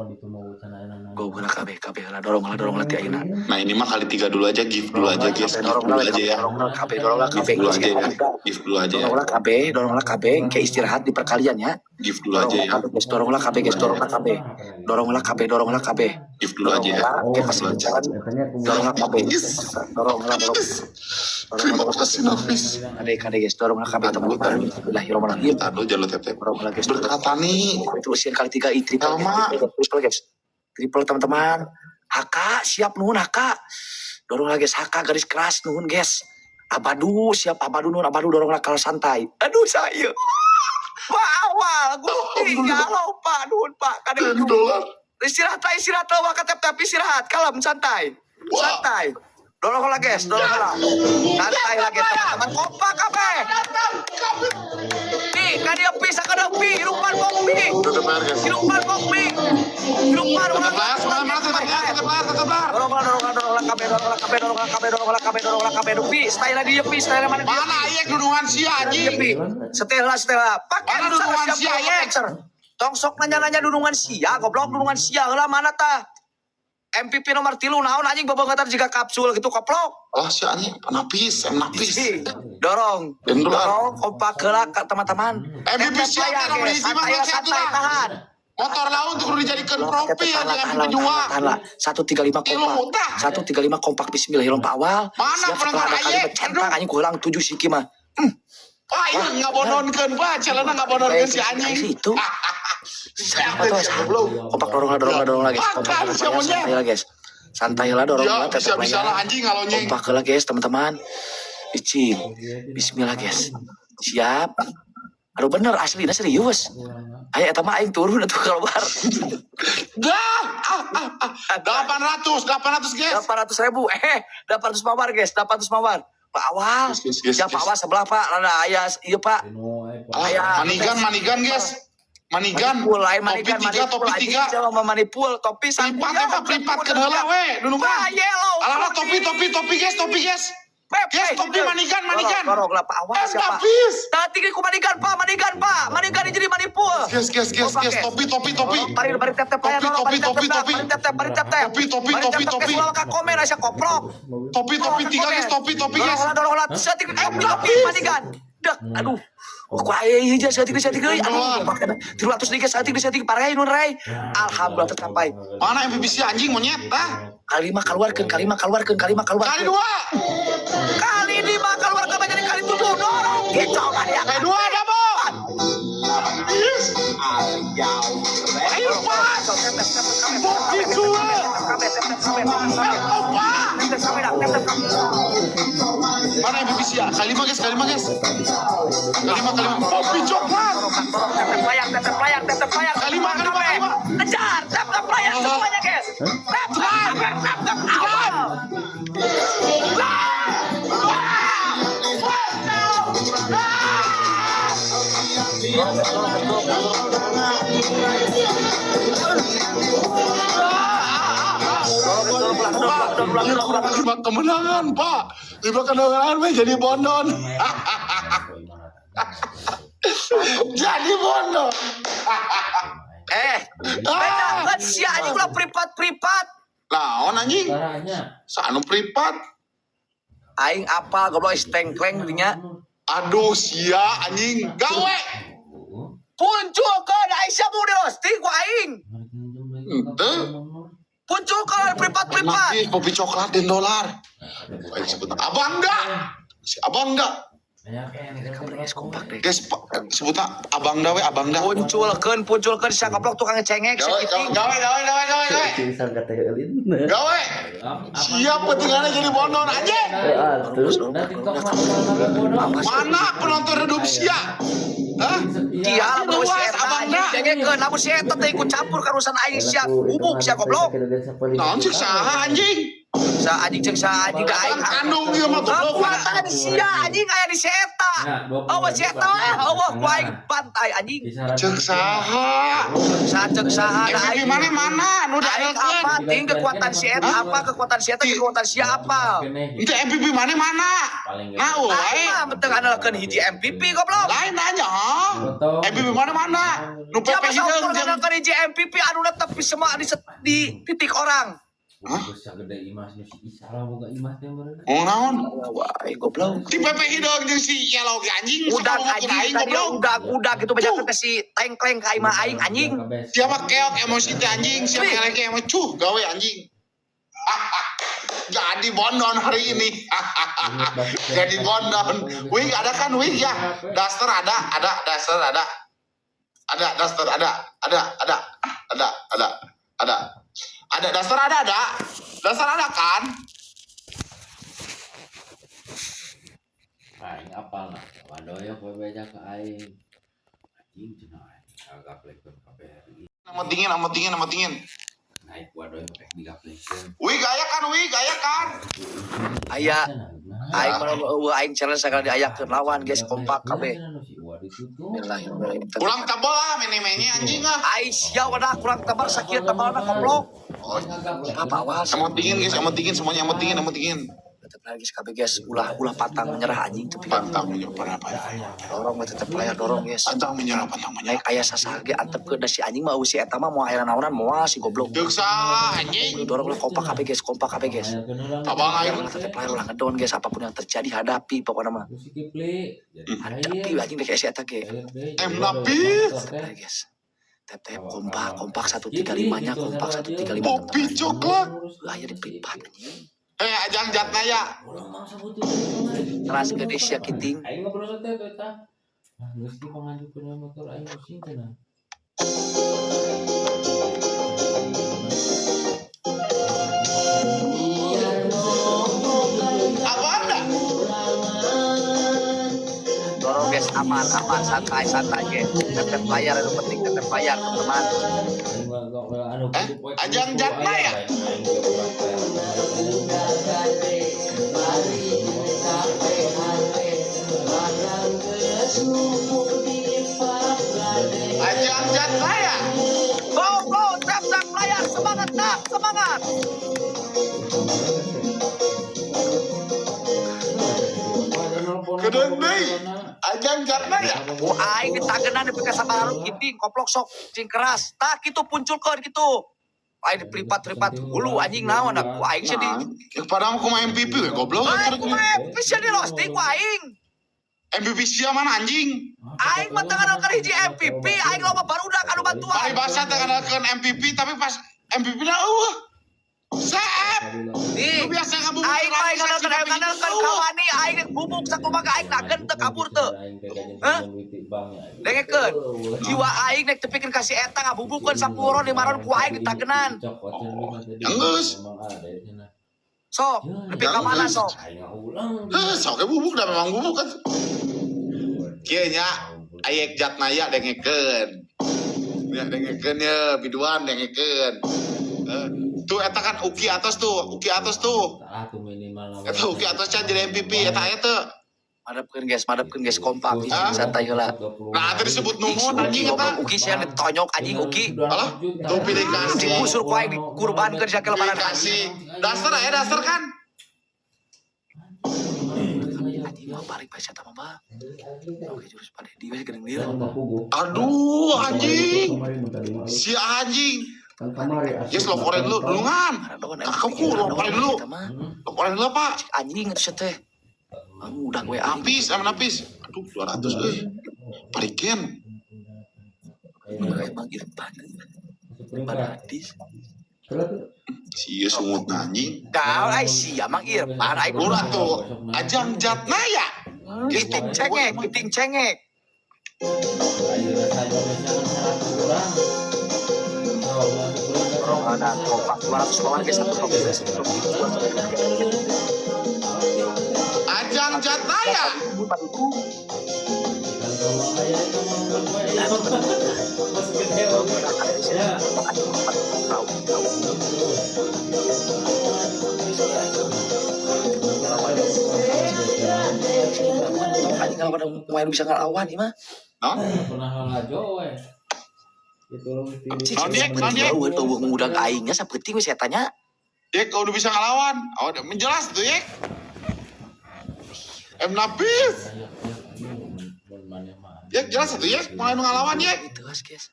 Speaker 4: Go heula kabeh kabeh heula dorong lah ti ayeuna.
Speaker 2: Nah ini mah kali tiga dulu aja, give dulu aja guys,
Speaker 4: Kabeh
Speaker 2: give
Speaker 4: dorong
Speaker 2: dulu
Speaker 4: lah
Speaker 2: aja ya,
Speaker 4: dorong lah kabeh dorong lah
Speaker 2: give
Speaker 4: kabeh.
Speaker 2: dulu aja ya, give dulu aja ya,
Speaker 4: Dorong lah kabeh, dorong lah kabeh engke istirahat di perkalian ya.
Speaker 2: give dulu aja ya,
Speaker 4: Dorong lah kabeh, guys, dorong lah kabeh guys, dorong lah kabeh. Dorong lah kabeh, dorong lah kabeh.
Speaker 2: give dulu aja
Speaker 4: Dorong
Speaker 2: ya.
Speaker 4: lah, engke pas jalan dorong lah kabeh. Dorong lah dorong.
Speaker 2: Terima kasih Nafis.
Speaker 4: Kade kade guys, dorong lah kabeh teman-teman. Bismillahirrahmanirrahim.
Speaker 2: Bentar dulu jangan lu tap tap.
Speaker 4: Dorong lah guys.
Speaker 2: Berkata nih,
Speaker 4: Itu usia kali tiga i triple,
Speaker 2: Elma.
Speaker 4: triple, triple guys. Triple teman-teman. HK siap nuhun HK. Dorong lah guys HK garis keras nuhun guys. Abadu siap abadu nuhun abadu dorong lah kalau santai. Aduh saya. Pak awal gusti galau Pak nuhun Pak kadang
Speaker 2: $10.
Speaker 4: istirahat lah istirahat lah waka tap tap istirahat kalem santai.
Speaker 2: Wah.
Speaker 4: Santai. Dorong lah guys, dorong lah. Santai lah guys teman-teman kompak kabeh. Nih, kadieu pi sakadeu pi, hirupan kopi.
Speaker 2: Tetep bayar guys.
Speaker 4: Hirupan kopi. Hirupan
Speaker 2: Tetep layar, semuanya mana tetep layar, tetep layar, tetep layar.
Speaker 4: Dorong lah, dorong lah, dorong lah, kabeh, dorong lah, kabeh, dorong lah, kabeh, dorong lah, kabeh, dorong lah, kabeh, pi. Style dia pi, style mana dia?
Speaker 2: Mana ayek dudungan sia
Speaker 4: Dia
Speaker 2: anjing?
Speaker 4: pi. Setel lah, setel lah. Pakai
Speaker 2: Mana dudungan sia, ye?
Speaker 4: Tong sok nanya-nanya dudungan sia, goblok dudungan sia heula mana tah? MVP nomor 3 naon anjing bebengetan jiga kapsul gitu koplok.
Speaker 2: Oh si anjing, napis, M napis.
Speaker 4: Ih, Dorong.
Speaker 2: Dan dolar.
Speaker 4: Dorong kompak heula ka teman-teman.
Speaker 2: MVP
Speaker 4: Tap-tap
Speaker 2: siapa
Speaker 4: layar,
Speaker 2: nomor
Speaker 4: guys.
Speaker 2: hiji mah
Speaker 4: Santai lah,
Speaker 2: geus
Speaker 4: santai
Speaker 2: atuh.
Speaker 4: tahan.
Speaker 2: Motor laut kudu dijadikan trofi
Speaker 4: Tahan lah,
Speaker 2: anjing
Speaker 4: tahan
Speaker 2: MVP
Speaker 4: lah,
Speaker 2: dua.
Speaker 4: tahan lah. 135
Speaker 2: Tilu,
Speaker 4: kompak.
Speaker 2: tah.
Speaker 4: 135 kompak bismillahirrahmanirrahim Pak Awal.
Speaker 2: Mana
Speaker 4: Siap setelah
Speaker 2: penonton
Speaker 4: ada kalimat
Speaker 2: ayek?
Speaker 4: centang anjing kurang 7 siki mah.
Speaker 2: Wah, ini ngabononkeun Pak, celana ngabononkeun si anjing.
Speaker 4: Si itu. Siapa tuh?
Speaker 2: Goblok.
Speaker 4: Kompak dorong lah, dorong lah, dorong lah guys. Kompak
Speaker 2: Makan,
Speaker 4: lah,
Speaker 2: siapa
Speaker 4: santai lah guys. Santai lah dorong
Speaker 2: Ya,
Speaker 4: lah tetap
Speaker 2: bisa-bisa lah
Speaker 4: layar.
Speaker 2: anjing kalau nying.
Speaker 4: Kompak lah guys teman-teman. Icing. Bismillah guys. Siap. Aduh bener asli serius. Ayo eta mah aing turun atuh keluar.
Speaker 2: Dah, ah, ah, ah. 800, 800 guys.
Speaker 4: 800 ribu, 800 mawar guys, 800 mawar. Pak Awal,
Speaker 2: Yes, yes, yes,
Speaker 4: siap Pak
Speaker 2: yes.
Speaker 4: Awal sebelah Pak, rada ayah, iya Pak.
Speaker 2: Ah, manigan, manigan guys. Manigan.
Speaker 4: Manipul, lain
Speaker 2: Topi
Speaker 4: manigan,
Speaker 2: tiga,
Speaker 4: manipul,
Speaker 2: topi
Speaker 4: anjing,
Speaker 2: tiga.
Speaker 4: siapa mau manipul, topi
Speaker 2: Pripat eta pripat keun heula we, dulungan.
Speaker 4: Pak, yellow.
Speaker 2: Alah lah topi topi topi guys, topi guys. Guys, topi manigan, manigan.
Speaker 4: Dorong lah Pak Awal
Speaker 2: Eh,
Speaker 4: siapa?
Speaker 2: napis.
Speaker 4: Tadi ku manigan Pak, manigan Pak, manigan ini jadi manipul.
Speaker 2: Guys, guys, guys, guys, topi topi topi.
Speaker 4: Bari bari tap tap layar,
Speaker 2: Topi,
Speaker 4: dorong, bari
Speaker 2: topi,
Speaker 4: tap
Speaker 2: topi,
Speaker 4: tap,
Speaker 2: topi.
Speaker 4: bari tap tap, bari tap tap.
Speaker 2: Topi, topi,
Speaker 4: Bari
Speaker 2: topi,
Speaker 4: tap tap,
Speaker 2: topi.
Speaker 4: guys, ulah ka komen asa koplok.
Speaker 2: Topi topi tiga guys, topi topi guys.
Speaker 4: Dorong lah, dorong lah. Setik topi, topi, manigan. Dek, aduh. Oh, ku aing hiji saeutik deui saeutik deui. Aduh, 300 deui saeutik deui saeutik parei nun rei. Alhamdulillah tercapai.
Speaker 2: Mana MVP si anjing monyet ah?
Speaker 4: Kali lima keluarkeun, kali lima keluarkeun, kali lima
Speaker 2: Kali
Speaker 4: keluarkeun.
Speaker 2: dua.
Speaker 4: Kali lima keluarkeun menjadi kali tujuh. Dorong kicau maniak.
Speaker 2: Kali dua double. Yes. Ayo pas. Bukti dua. Opa. Mana MVP sih ya? Kali lima guys, kali lima guys. Kali lima, kali lima. Kopi coklat. Kali lima, kali lima, kali lima.
Speaker 4: Kejar, tap tap layar semuanya guys. Tap tap tap tap tap awal.
Speaker 2: Pak, ini kurang lima kemenangan, Pak. Lima kemenangan, Pak, jadi bondon. Jadi bondon.
Speaker 4: Eh,
Speaker 2: Ah.
Speaker 4: beda sia anjing ulah privat-privat.
Speaker 2: Lawan anjing.
Speaker 3: Caranya.
Speaker 2: Sanu privat.
Speaker 4: Aing apa goblok is tengkleng dinya.
Speaker 2: Aduh, sia anjing. Gawe.
Speaker 4: Punculkeun Aisyah mau di roasting ku aing.
Speaker 2: Ente.
Speaker 4: Punculkeun privat-privat.
Speaker 2: Nanti kopi coklat dan dolar. Aing sebut abang enggak? Si abang enggak?
Speaker 4: Guys, kompak deh.
Speaker 2: Guys, sebutnya abang dawe, abang dah.
Speaker 4: Punculkeun, punculkeun sia goblok tukang cengek
Speaker 2: Gawe, gawe,
Speaker 4: sakiting.
Speaker 2: gawe, gawe, gawe, gawe, gawe. Gawe. Siap petingannya jadi bondon anjing. Mana penonton redup sia? Hah?
Speaker 4: Dia lamun si eta
Speaker 2: Abang
Speaker 4: anjing
Speaker 2: dah.
Speaker 4: dengekeun lamun si eta teh ikut campur ka urusan aing sia bubuk sia goblok.
Speaker 2: Naon cik saha anjing?
Speaker 4: Sa anjing cek sa anjing da aing.
Speaker 2: Abang kandung ieu mah goblok.
Speaker 4: Kekuatan sia anjing aya di si eta. Awas si eta eh eueuh ku aing bantai anjing.
Speaker 2: Cek saha?
Speaker 4: Sa cek saha da
Speaker 2: MVP
Speaker 4: aing.
Speaker 2: mana mana nu
Speaker 4: Aing
Speaker 2: diandalkeun?
Speaker 4: apa ting kekuatan si eta apa kekuatan si eta kekuatan si apa.
Speaker 2: Ente MVP mana mana? Nah,
Speaker 4: Aing
Speaker 2: wae.
Speaker 4: mah teu ngandalkeun hiji MVP goblok.
Speaker 2: Lain nanya, ha? MVP mana mana? Nu
Speaker 4: Siapa
Speaker 2: PP
Speaker 4: saukur
Speaker 2: hideung jeung
Speaker 4: ngandalkeun hiji MVP anu tetep semua di titik orang.
Speaker 2: Hah? Oh, naon?
Speaker 4: Wah, aing goblok.
Speaker 2: Si PP hideung jeung si Yellow ge anjing.
Speaker 4: Udah
Speaker 2: Sok
Speaker 4: anjing
Speaker 2: aing
Speaker 4: tadi
Speaker 2: goblok.
Speaker 4: udah gitu banyak ke si tengkleng ka imah aing anjing.
Speaker 2: Siapa keok emosi teh anjing, siapa
Speaker 4: Ih.
Speaker 2: yang emosi cuh gawe anjing. Jadi bondon hari ini. Jadi bondon. Wig ada kan wig ya? Daster ada, ada, daster ada. Ada daster ada, ada, ada, ada, ada, ada. Ada daster ada, ada. Daster ada kan?
Speaker 3: Aing apal lah. Wadoyo kowe beja ka aing. Anjing cenah aing ngagaplekeun KBRI.
Speaker 2: Nama dingin, nama dingin, nama dingin.
Speaker 3: Naik wadoyo rek digaplekeun.
Speaker 2: Wig aya kan, wig aya kan.
Speaker 4: Aya aing mah eueuh aing challenge sagala diayakeun lawan guys kompak kabeh. Bismillahirrahmanirrahim.
Speaker 2: Kurang tebal lah mene-mene anjing ah.
Speaker 4: Aing sia wadah kurang tebal sakieu tebalna goblok.
Speaker 2: Oh,
Speaker 4: Apa awal
Speaker 2: emot dingin guys, emot dingin semuanya emot dingin, emot dingin.
Speaker 4: Tetep lagi kabeh guys ulah ulah pantang menyerah anjing tapi
Speaker 2: Pantang menyerah,
Speaker 4: dorong we tetep layar dorong guys.
Speaker 2: pantang menyerah, pantang menyerah.
Speaker 4: Naik aya sasaha ge antepkeun da si anjing mah eueuh si eta mah moal aya naonan moal si goblok.
Speaker 2: Deuk saha anjing.
Speaker 4: Dorong lah kompak kabeh guys, kompak kabeh guys.
Speaker 2: Abang aing
Speaker 4: Dorong lah tetep layar ulah ngedon guys apapun yang terjadi hadapi pokoknya mah. Hadapi anjing dek si eta ge.
Speaker 2: M napis.
Speaker 4: Tetep layar, guys. Tep tep kompak kompak 135 nya kompak 135
Speaker 2: Kopi coklat.
Speaker 4: Lah ya dipipat anjing.
Speaker 2: Eh ajang jatna ya.
Speaker 4: Teras gede sia kiting.
Speaker 3: Aing ngobrol teh eta. Nah, geus di pangajukeun motor aing pusing cenah.
Speaker 2: Apa anda?
Speaker 4: Dorong guys aman aman santai santai guys. Tetep layar itu penting tetep layar teman-teman.
Speaker 2: Eh, ajang jatna ya? Ajang jatna ya?
Speaker 4: Go go tap tap layar semangat tap semangat.
Speaker 2: Kedeung deui. Ajang jatna ya?
Speaker 4: Ku aing ditagenan nepi ka sabarut kiting koplok sok cing keras. Tah kitu punculkeun kitu. Aing dipripat-pripat hulu anjing naon da ku aing sih di
Speaker 2: Ya, padahal aku main MVP we goblok.
Speaker 4: Aing kumaha bisa di roasting ku aing.
Speaker 2: MVP sia mana anjing?
Speaker 4: Aing mah teu ngandalkeun hiji MVP, aing loba barudak anu bantuan.
Speaker 2: Paribasa teu ngandalkeun MVP tapi pas MVP na eueuh. Seep.
Speaker 4: Ih,
Speaker 2: Lu biasa ngabubuk
Speaker 4: aing mah ngandalkeun ngandalkeun kawani aing rek bubuk sakumaha aing nagen teu kabur teu. Hah? Dengekeun. Jiwa aing rek tepikeun ka si eta ngabubukeun 10 ron 5 ron ku aing ditagenan.
Speaker 2: Enggeus.
Speaker 4: Sok, nepi ka mana sok?
Speaker 2: Heuh, sok ge bubuk dah memang bubuk kan. Kieu nya ayek Jatnaya dengekeun. Ya dengekeun ye biduan dengekeun. Tuh eta kan Uki atas tuh, Uki atas tuh. Eta Uki atas can jadi MVP eta aya teu.
Speaker 4: Madepkeun guys kompak santai heula.
Speaker 2: Nah, tadi disebut nuhun anjing eta.
Speaker 4: Uki sia ditonyok anjing Uki.
Speaker 2: Alah, tuh pilih kasih.
Speaker 4: Digusur ku aing dikurbankeun sia ke
Speaker 2: Pilih
Speaker 4: lebaran.
Speaker 2: kasih. Daster aya daster kan?
Speaker 4: Anjing mah balik bae sia mah bah. Oke jurus Pak Dedi we geuning dieu.
Speaker 2: Aduh, anjing. Si anjing. Yes, loporin dulu, dulungan. Kaku, loporin dulu. Loporin dulu, Pak.
Speaker 4: Anjing itu teh. Kamu udah gue ambil.
Speaker 2: Napis, aman napis. Aduh, 200 euy. Pariken.
Speaker 4: Emang Irfan. Pada hadis.
Speaker 2: Si ieu sungut anjing.
Speaker 4: Kau ai sia Mang Irfan ai
Speaker 2: Ulah tuh, Ajang Jatnaya.
Speaker 4: Giting cengek, giting cengek. Rohana kompak 200 lawan ke satu trofi satu trofi.
Speaker 2: Ajang Jatnaya.
Speaker 4: Anjing kalau pada main bisa ngelawan ieu mah.
Speaker 2: Non?
Speaker 4: Cik, eueuh eueuh ngudag aingnya sapeuting we sia tanya.
Speaker 2: Yek, kalau udah bisa ngelawan. Oh, udah menjelas tuh, Yek. M napis. Yek, jelas tuh, Yek. Mau ngelawan, Yek.
Speaker 4: Itu guys.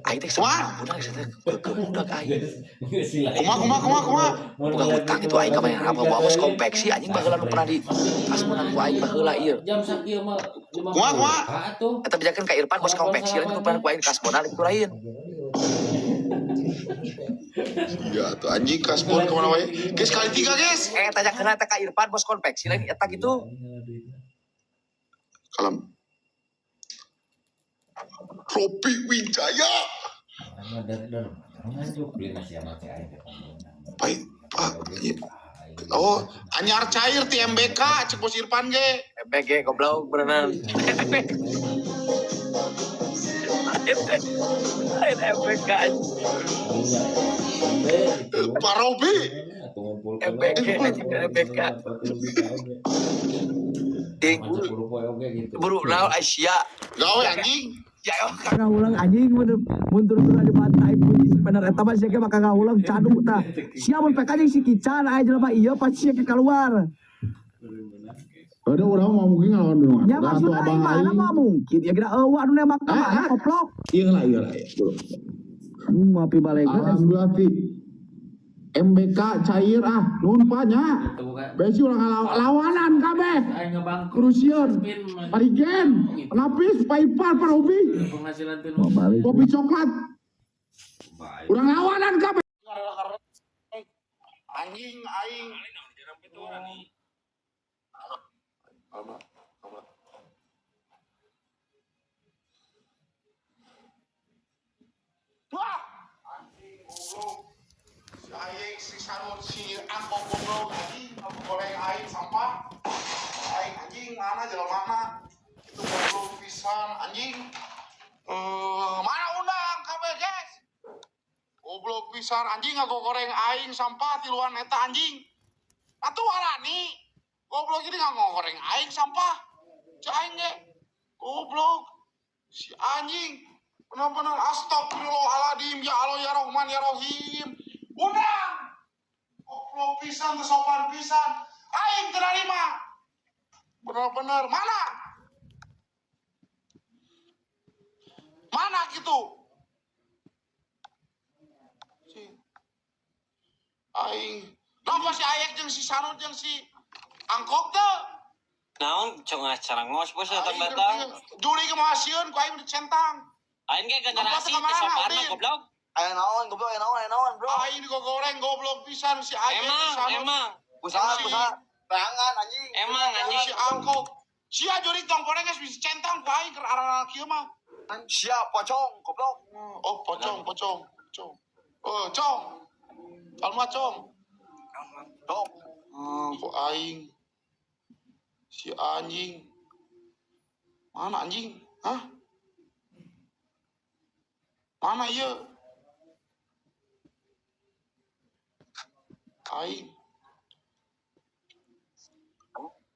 Speaker 4: Aing teh sama budak sia teh ke budak aing.
Speaker 2: Kumaha, kumaha, kumaha, kumaha.
Speaker 4: Buka hutang itu aing ka mana apa bawa bos konveksi anjing baheula nu pernah di kasmunan ku aing baheula ieu.
Speaker 2: Kumaha, kumaha.
Speaker 4: Eta bejakeun ka Irfan bos konveksi lain ku pernah ku aing kasmunan itu lain.
Speaker 2: Iya tuh anjing kasbon kemana wae. Guys, kali 3, guys.
Speaker 4: Tanya keuna eta ka Irfan bos konveksi lain eta gitu.
Speaker 2: Kalem. Robi Wijaya. Baik, Pak. Oh, anyar cair ti MBK cek bos Irfan ge.
Speaker 4: MBG goblok beneran. Lain MBK.
Speaker 2: Pak Robi.
Speaker 4: MBG MBK. Ding. Buru naon Asia.
Speaker 2: Gawe anjing.
Speaker 4: Ya
Speaker 5: Ngaulang anjing mun turun di pantai puji bener eta mah sia maka ngaulang cadu tah. Sia mun pek anjing si Kican aya jelema ieu pasti sia keluar.
Speaker 2: Udah urang mau mungkin ngelawan dulu.
Speaker 5: Ya maksud aing mana mah mungkin ya kira eueuh anu nembak mah koplok.
Speaker 2: Iya lah, iya lah.
Speaker 5: Mapi balik.
Speaker 2: Alhamdulillah ti. MBK cair ah, nuhun Pak nya. Besi urang lawanan kabeh. Krusian, Parigen, Lapis, Pak Ipar, Pak Robi, kopi coklat. Urang lawanan kabeh. Anjing aing. Wah, anjing goblok. Si aing si sarut si angkok goblok anjing aku goreng aing sampah. Aing anjing mana jalan mana? Itu goblok pisan anjing. Mana undang kabeh guys? Goblok pisan anjing aku goreng aing sampah tiluan eta anjing. Atuh warani. Goblok ini nggak goreng aing sampah. Cek aing ge. Goblok. Si anjing. Benar-benar astagfirullahaladzim ya Allah ya Rahman ya Rahim. Undang. Goblok pisan teu sopan pisan. Aing teu narima. Benar-benar mana? Mana gitu? Si aing. Napa si Ayek jeung si Sarut jeung si Angkok teu?
Speaker 6: Naon cuma carangos bos datang-datang.
Speaker 2: Juri ke masieun ku aing dicentang.
Speaker 6: Aing ge generasi
Speaker 2: Nampak
Speaker 6: teh
Speaker 2: kemana,
Speaker 6: sopan
Speaker 2: Udin?
Speaker 6: goblok.
Speaker 7: Ayo naon goblok, ayo naon, ayo naon, bro.
Speaker 2: Aing digoreng goblok pisan si Aing.
Speaker 6: Emang, emang.
Speaker 7: Usaha, usaha. Tangan anjing.
Speaker 6: Emang anjing.
Speaker 2: Si angkok. Sia juri tong poreng geus bisa centang ku aing keur arah kieu mah.
Speaker 7: Siap pocong, goblok.
Speaker 2: Oh, pocong, pocong, pocong. Oh, cong. Alma cong.
Speaker 7: Dong.
Speaker 2: Ku aing. Si anjing. Mana anjing? Hah? Mana ieu? Aing.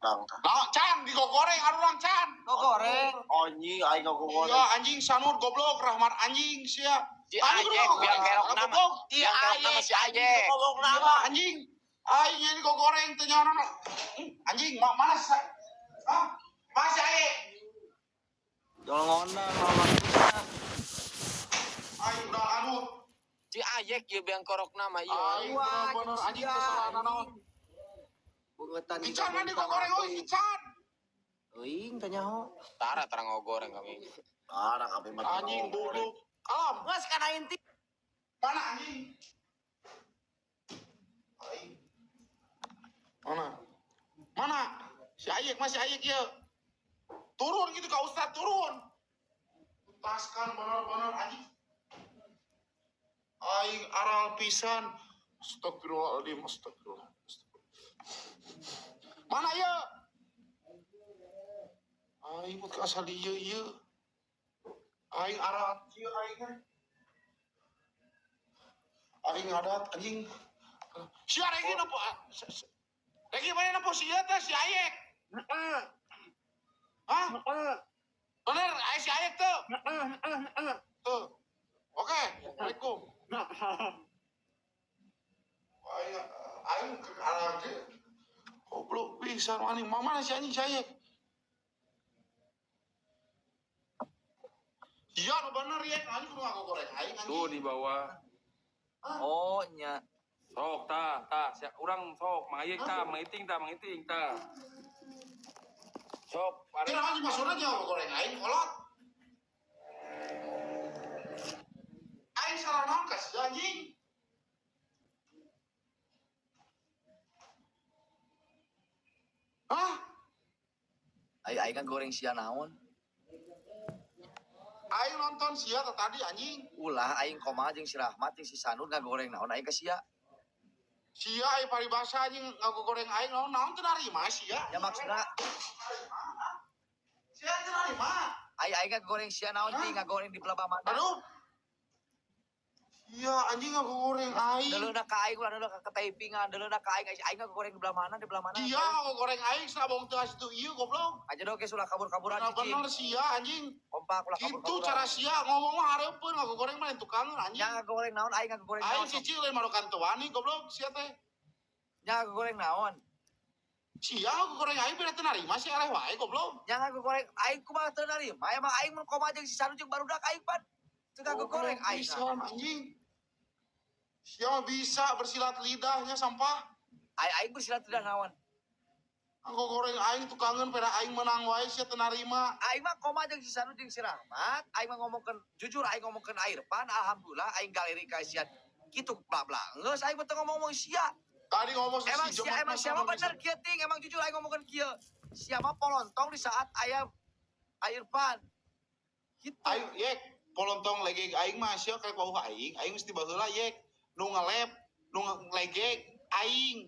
Speaker 2: Nah, Can, digoreng arurang Can.
Speaker 7: Goreng. Anjing, aing ngagoreng.
Speaker 2: Iya, anjing sanur goblok, Rahmat anjing sia.
Speaker 1: Si Ayek biang kerok nama.
Speaker 2: Goblok.
Speaker 1: Si Ayek si Ayek.
Speaker 7: Ngomong
Speaker 2: Nama anjing. Aing ini kok goreng teu nyaho. Anjing, mana sih? Hah? Mana si Ayek?
Speaker 7: Jangan ngondang, mama.
Speaker 2: Aing udah aduh.
Speaker 1: Si Ayek ieu biang korok nama ieu.
Speaker 2: Aing bener anjing kesalahan naon.
Speaker 1: Bungetan
Speaker 2: Ican kan digoreng euy, Ican.
Speaker 1: Euing teh nyaho. Tara tara ngogoreng kami.
Speaker 7: Parah kami mah.
Speaker 2: Anjing goblok. Alam,
Speaker 1: Geus kana inti.
Speaker 2: mana anjing? Aing. Mana? Mana? Si Ayek masih Ayek ya. Turun gitu ke Ustad turun. Tuntaskan bener-bener anjing. Aing aral pisan. Astagfirullahaladzim, astagfirullah. Mana ya? Aing mah asal ieu ieu. Aing aral ieu aing. Aing ngadat anjing. Sia regi nempo. Regi mana nempo sia teh si Ayek. Hah? Bener, aya si Ayek tuh. Tuh. Oke, Assalamualaikum. Aing aing ke arah ge. Goblok pisan anjing. Mama si anjing si Ayek. Iya, nu bener ya, anjing kudu ngagoreng aing anjing.
Speaker 8: Tuh di bawah.
Speaker 7: Oh, nya.
Speaker 8: Sok tah, tah, sia urang sok mangayek tah, mangiting tah, mangiting tah. Sok,
Speaker 2: Kira anjing maksudna jangan goreng aing kolot. Aing salah naon ka si anjing? Hah?
Speaker 7: Aing aing kan goreng sia naon.
Speaker 2: Aing nonton sia tadi anjing.
Speaker 7: Ulah aing koma jeung si Rahmat jeung si Sanur ngagoreng naon aing ka sia.
Speaker 2: Sia aing paribasa anjing ngagoreng aing naon naon teu narima sia.
Speaker 7: Ya maksudna
Speaker 2: Sia teu narima.
Speaker 7: aing aing ngagoreng sia naon ting ngagoreng di belah mana.
Speaker 2: Aduh. Sia anjing ngagoreng aing.
Speaker 7: Deleuna ka aing ulah deleuna ka typingan, deleuna ka aing aing ngagoreng di belah mana, di belah mana.
Speaker 2: Dia ngagoreng aing sabong teu asup ieu goblok.
Speaker 7: Aja dong geus ulah kabur-kaburan
Speaker 2: Bener-bener
Speaker 7: cicing.
Speaker 2: sia anjing.
Speaker 7: Kompak ulah
Speaker 2: Gitu
Speaker 7: kabur-kaburan.
Speaker 2: cara sia ngomong mah hareupeun ngagoreng mah lain tukangan anjing.
Speaker 7: Nya ngagoreng naon aing ngagoreng
Speaker 2: Aing
Speaker 7: naon.
Speaker 2: cicing lain marokan teu wani goblok sia teh.
Speaker 7: Nya ngagoreng naon.
Speaker 2: Sia ngagoreng aing beda teu narima sia eleh wae goblok.
Speaker 7: Nya ngagoreng aing kumaha teu narima emang aing mun koma jeung si Sanur jeung barudak aing pan. Teu ngagoreng aing.
Speaker 2: Pisan anjing. Sia mah bisa bersilat lidahnya sampah.
Speaker 7: Aing aing bersilat lidah naon.
Speaker 2: Ngagoreng aing tukangan peda aing menang wae sia teu narima.
Speaker 7: Aing mah koma jeung si Sanur jeung si Rahmat, aing mah ngomongkeun jujur aing ngomongkeun air pan alhamdulillah aing galeri ka sia kitu bla bla. Geus aing mah teu ngomong-ngomong sia.
Speaker 2: Tadi ngomong si
Speaker 7: Emang sia
Speaker 2: Jumat
Speaker 7: emang sia mah bener kieu ting, emang jujur aing ngomongkeun kieu. Sia mah polontong di saat aya air pan. Gitu.
Speaker 2: Aing yek polontong legeg aing mah sia karek wauh aing, aing mesti baheula yek. Nu ngelep, nu legeg aing.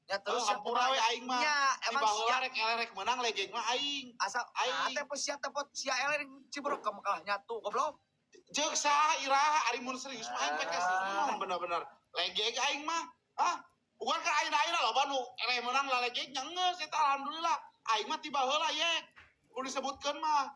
Speaker 7: Ya
Speaker 2: Terus
Speaker 7: terus sia
Speaker 2: hampura we aing mah.
Speaker 7: Nya
Speaker 2: Di
Speaker 7: emang
Speaker 2: baheula
Speaker 7: sia
Speaker 2: rek elerek menang legeg mah aing.
Speaker 7: asa
Speaker 2: Aing.
Speaker 7: teh sia teh sia eleh cibrok ke kalah nyatu goblok.
Speaker 2: Jeung saha iraha ari mun serius mah aing PKS mah bener-bener legeg aing mah. Hah? Bukan kan aing-aing loba nu eleh menang lah legeg nya geus eta alhamdulillah. Aing mah tiba heula yek. Kudu disebutkeun mah.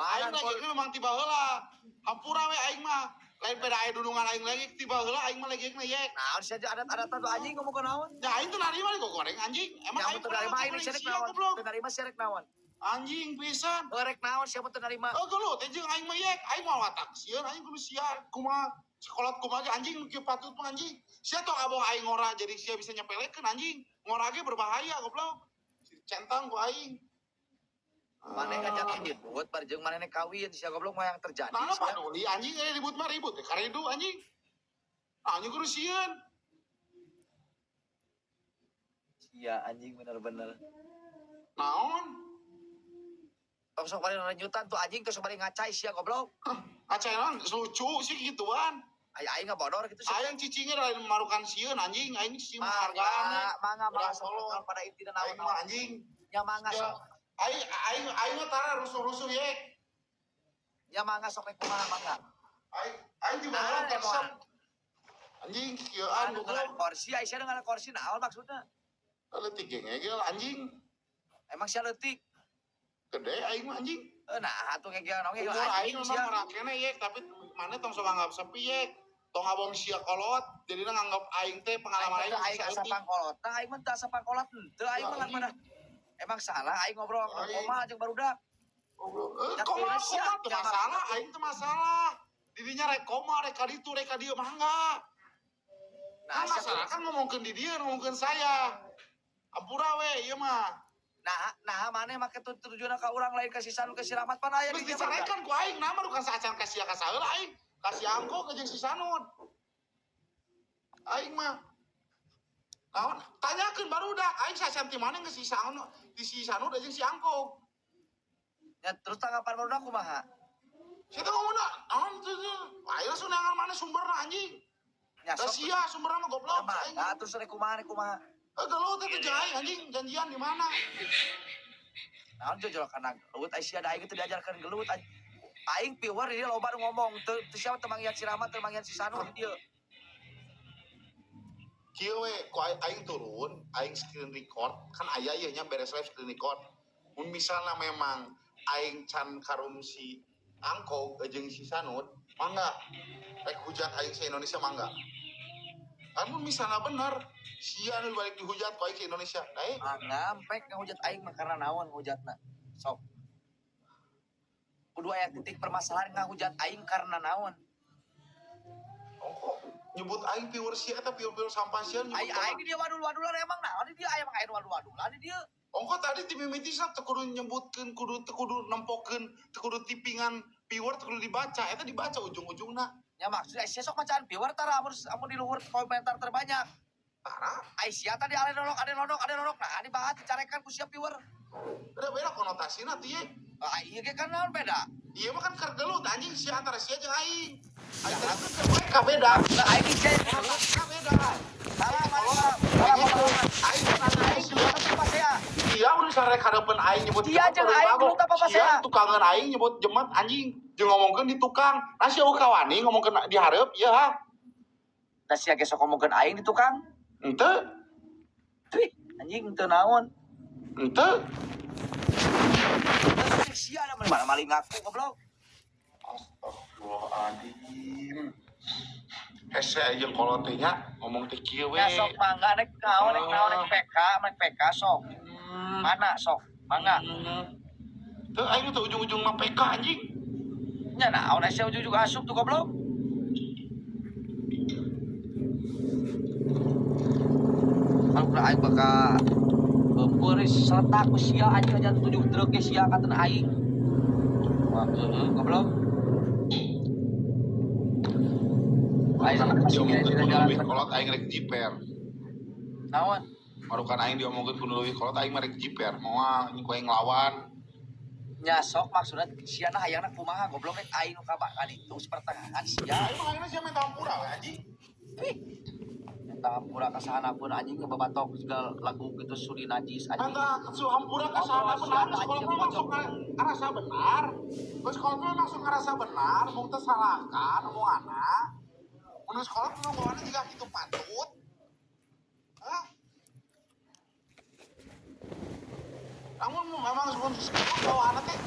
Speaker 2: Aing legegna memang tiba heula. Hampura we aing mah. Lain pada aya dulungan aing legeg tiba heula aing mah legegna yek.
Speaker 7: Naon sia adat-adatan tuh anjing ngomong ke naon?
Speaker 2: Ya aing tuh narima digoreng anjing. Emang
Speaker 7: Yang
Speaker 2: aing
Speaker 7: teu narima aing
Speaker 2: pernah
Speaker 7: sia rek
Speaker 2: sia
Speaker 7: naon?
Speaker 2: goblok.
Speaker 7: Teu narima sia rek naon?
Speaker 2: Anjing pisan.
Speaker 7: Rek naon sia teu narima?
Speaker 2: Oh geuleuh teh jeung aing mah yek, aing mah watak sieun aing kudu sia kumaha sekolah kumaha ge anjing nu kieu patut mah anjing. Sia tong abong aing ngora jadi sia bisa nyepelekeun anjing. Ngora ge berbahaya goblok. Centang ku aing.
Speaker 7: Maneh ngajak ribut bar jeung maneh kawin sia goblok mah yang terjadi.
Speaker 2: Nah, paduli anjing ini ribut mah ribut ya karidu anjing. Anjing kudu sieun.
Speaker 7: Sia anjing bener-bener.
Speaker 2: Naon?
Speaker 7: Tong sok bari renyutan tuh anjing terus bari ngacai sia goblok.
Speaker 2: Ngacai naon? Lucu sih gituan.
Speaker 7: Ay aing ngabodor gitu sih.
Speaker 2: Aing cicingnya lain marukan sieun anjing, aing cicing menghargaan.
Speaker 7: Mangga mangga sok pada intina naon
Speaker 2: aing mah anjing.
Speaker 7: Nya mangga sok.
Speaker 2: Aing aing aing mah tara rusuh-rusuh ye.
Speaker 7: Nya mangga sok rek kumaha mangga.
Speaker 2: Aing aing di mana resep. Anjing kieuan goblok.
Speaker 7: Kursi aing sia dengan kursi naon maksudna?
Speaker 2: Leutik ge ngegel anjing.
Speaker 7: Emang sia leutik?
Speaker 2: Gede aing mah anjing.
Speaker 7: Nah, atuh ngegel naon ngegel
Speaker 2: anjing sia. Umur mah ye, tapi mana tong sok anggap sepi ye. Tong ngabong sia kolot, jadina nganggap aing teh pengalaman aing.
Speaker 7: Aing asa pangkolot, aing mah teu asa pangkolot henteu aing mah mana. Emang salah aing ngobrol koma jeung barudak.
Speaker 2: Koma koma teu masalah, aing teu masalah. Didinya rek koma, rek ka ditu, rek ka dieu mah enggak. Nah, masalah kan ngomongkeun di dieu, ngomongkeun saya. Ampura we ieu mah.
Speaker 7: Nah, nah maneh make tujuanna ka urang lain ka si Sanu ka si Rahmat pan aya di
Speaker 2: dieu. Dicarekan ku aing, nah mah bukan saacan ka sia ka saheula aing. Kasih angko ke jeung si Sanud. Aing mah. Naon? Tanyakeun barudak aing sacan ti mana geus si Sanud, di si Sanud jeung si Angko.
Speaker 7: Ya terus tanggapan barudak kumaha?
Speaker 2: Sia teh ngomongna, naon teu aing langsung neangan mana sumberna anjing.
Speaker 7: Ya
Speaker 2: sok sia sumberna mah goblok aing.
Speaker 7: Nah, terus rek kumaha rek kumaha?
Speaker 2: Gelut teh jeung aing anjing janjian di mana?
Speaker 7: Naon jojol kana gelut ai sia da aing teu diajarkeun gelut anjing. Aing piwer dia loba nu ngomong teu siapa teu manggihan si Rahmat teu manggihan si Sanu di dieu.
Speaker 2: Kieu we ku aing turun, aing screen record, kan aya ieu nya beres live screen record. Mun misalna memang aing can karum si Angko jeung si Sanud, mangga rek hujat aing se Indonesia mangga. Kan mun misalna bener sia nu balik dihujat ku aing se Indonesia, dae.
Speaker 7: Mangga mpek ngahujat aing mah karena naon ngahujatna. Sok. Kudu aya titik permasalahan ngahujat aing karena naon.
Speaker 2: Ongko nyebut aing piur sia eta piur-piur sampah sia nyebut.
Speaker 7: Aing aing di dia wadul-wadulan emang naon di dia aya mah aing wadul-wadulan di dia.
Speaker 2: Ongko tadi ti mimiti teu kudu nyebutkeun kudu teu kudu nempokeun teu kudu tipingan piur teu kudu dibaca eta dibaca ujung-ujungna.
Speaker 7: Ya maksudnya sia sok bacaan piur tara amun amun di luhur komentar terbanyak.
Speaker 2: Tara
Speaker 7: ai sia tadi ale nolok ade nolok ade nolok nah dibahas dicarekan ku sia piur.
Speaker 2: Beda-beda konotasina tuh ye.
Speaker 7: Ah iya ge kan naon beda.
Speaker 2: Iya mah kan keur gelut anjing sia antara sia jeung aing. Aing teh kan keur mereka beda.
Speaker 7: Lah aing sia
Speaker 2: konotasina beda.
Speaker 7: Salah salah.
Speaker 2: Aing
Speaker 7: aing gelut apa sia?
Speaker 2: Sia udah sarek hareupeun aing nyebut
Speaker 7: sia jeung aing gelut apa sia?
Speaker 2: Tukangan aing nyebut jemet anjing jeung ngomongkeun di tukang. Nah sia kawani ngomongkeun di hareup ieu ha.
Speaker 7: Nah sia ge sok ngomongkeun aing di tukang.
Speaker 2: Henteu.
Speaker 7: Tih, anjing teu naon.
Speaker 2: Henteu.
Speaker 7: Sia ada mana maling ngaku goblok.
Speaker 2: Astagfirullahaladzim. Hese jeung kolot teh nya ngomong teh kieu we.
Speaker 7: Ya sok mangga rek naon rek naon rek PK, rek PK sok. Mana sok? Mangga.
Speaker 2: Teu aing teh ujung-ujung mah PK anjing.
Speaker 7: Nya naon sia ujung-ujung asup tuh goblok. Kalau aing bakal beuris seletak ku sia anjing aja 7 truk ge sia katen aing. Wah, heueuh goblok. Aing
Speaker 2: diomongkeun kudu leuwih kolot aing rek jiper.
Speaker 7: Naon?
Speaker 2: Marukan aing diomongkeun kudu leuwih kolot aing mah rek jiper. Moal anjing ku aing nglawan.
Speaker 7: Nya sok maksudna sia na hayangna kumaha goblok rek aing nu kabakan itu pertengahan sia.
Speaker 2: Aing mah hayangna sia minta hampura we anjing.
Speaker 7: Minta hampura ka sahana pun anjing ngebabatok segala lagu gitu suri najis anjing.
Speaker 2: Minta hampura ka sahana pun anjing sekolah mah langsung ngarasa benar. Terus sekolah mah langsung ngarasa benar, mung teu salahkan omonganna. Mun sekolah mah omonganna juga kitu patut. Hah? Namun memang sebelum sekolah bawaanna teh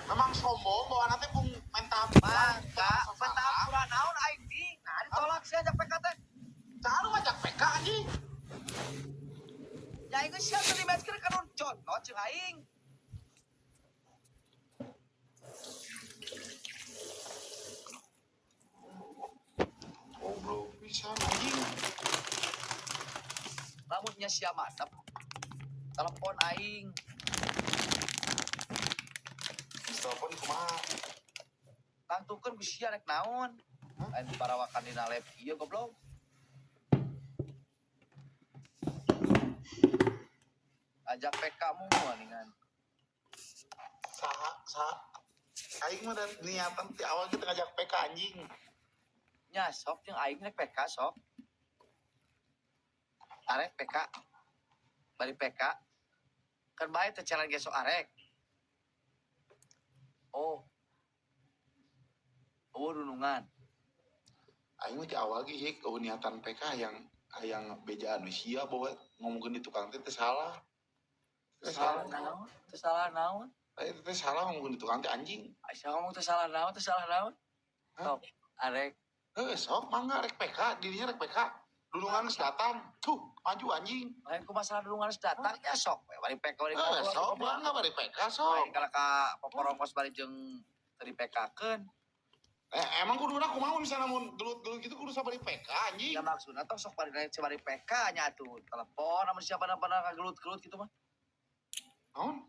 Speaker 2: memang sombong bawaanna teh pung minta
Speaker 7: minta hampura naon aing di. Nah ditolak sia ajak PK teh.
Speaker 2: Cah lu ngajak PK anjing.
Speaker 7: Ya aing geus sia teu dimatchkeun ka nu contoh jeung aing.
Speaker 2: Goblok pisan anjing.
Speaker 7: Lamun nya sia mantep. Telepon aing.
Speaker 2: Telepon kumaha?
Speaker 7: Tangtukeun ku sia rek naon? Lain parawakan dina lab ieu goblok. Ajak PK mu aningan.
Speaker 2: Saha saha. Aing mah dan niatan ti awal kita ngajak PK anjing.
Speaker 7: Nya sok jeung aing rek PK sok. Arek PK. Bari PK. Kan bae teh challenge ge sok arek. Oh. Oh dunungan.
Speaker 2: Aing mah ti awal ge hik eueuh niatan PK yang hayang bejaan we sia bahwa ngomongkeun di tukang teh teh salah. Teh salah.
Speaker 7: Salah naon? Teu salah naon?
Speaker 2: Teh teh salah ngomongkeun di tukang teh anjing.
Speaker 7: Aisyah ngomong teu salah naon, teu salah naon.
Speaker 2: Hah?
Speaker 7: Sok arek.
Speaker 2: Heuh sok mangga rek PK, dirinya rek PK. Dunungan geus datang. Tuh, maju anjing.
Speaker 7: Lain ku masalah dunungan geus datang ya sok we bari PK bari
Speaker 2: Heuh sok mangga bari PK sok.
Speaker 7: Lain kalau ka poporongkos bari jeung teu di PK-keun.
Speaker 2: Emang kuduna kumaha misalnya mun gelut-gelut gitu kudu sabari PK anjing.
Speaker 7: Ya maksudna tong sok bari naik bari PK nya atuh. Telepon amun siapa pernah kagelut-gelut gitu mah.
Speaker 2: Naon?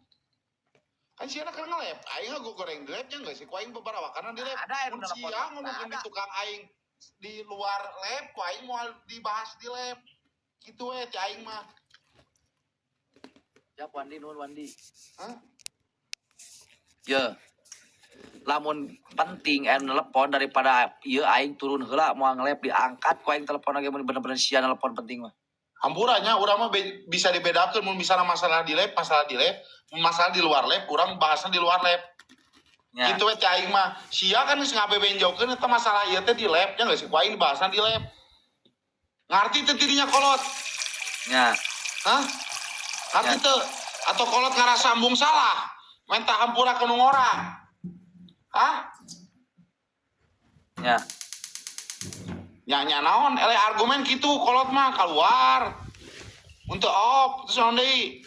Speaker 2: Kan sia keur ngelep, aing mah goreng di lab nya geus ku aing bebarawakan di lab.
Speaker 7: Ada anu
Speaker 2: Mun
Speaker 7: telepon.
Speaker 2: sia ngomongkeun di
Speaker 7: Ada.
Speaker 2: tukang aing di luar lab, ku aing moal dibahas di lab. Gitu we ti aing mah.
Speaker 7: Siap Wandi nuhun Wandi.
Speaker 2: Hah?
Speaker 7: Ye. Lamun penting anu telepon daripada ieu aing turun heula moal ngelep diangkat ku aing telepon lagi mun bener-bener sia telepon penting mah.
Speaker 2: Hampuranya urang mah bisa dibedakeun mun misalnya masalah di lab, masalah di lab, mun masalah di luar lab, urang bahasna di luar lab.
Speaker 7: Nya.
Speaker 2: Gitu we ti aing mah. Sia kan geus ngabebenjokeun eta masalah ieu teh di lab nya geus ku aing dibahasna di lab. Ngarti teu tidinya kolot?
Speaker 7: Nya.
Speaker 2: Hah? Ngarti teu? Atau kolot ngarasa embung salah? Minta hampura ke nu ngora. Hah?
Speaker 7: Nya.
Speaker 2: Nya nya naon? Ele argumen kitu kolot mah keluar. Untuk op terus naon deui?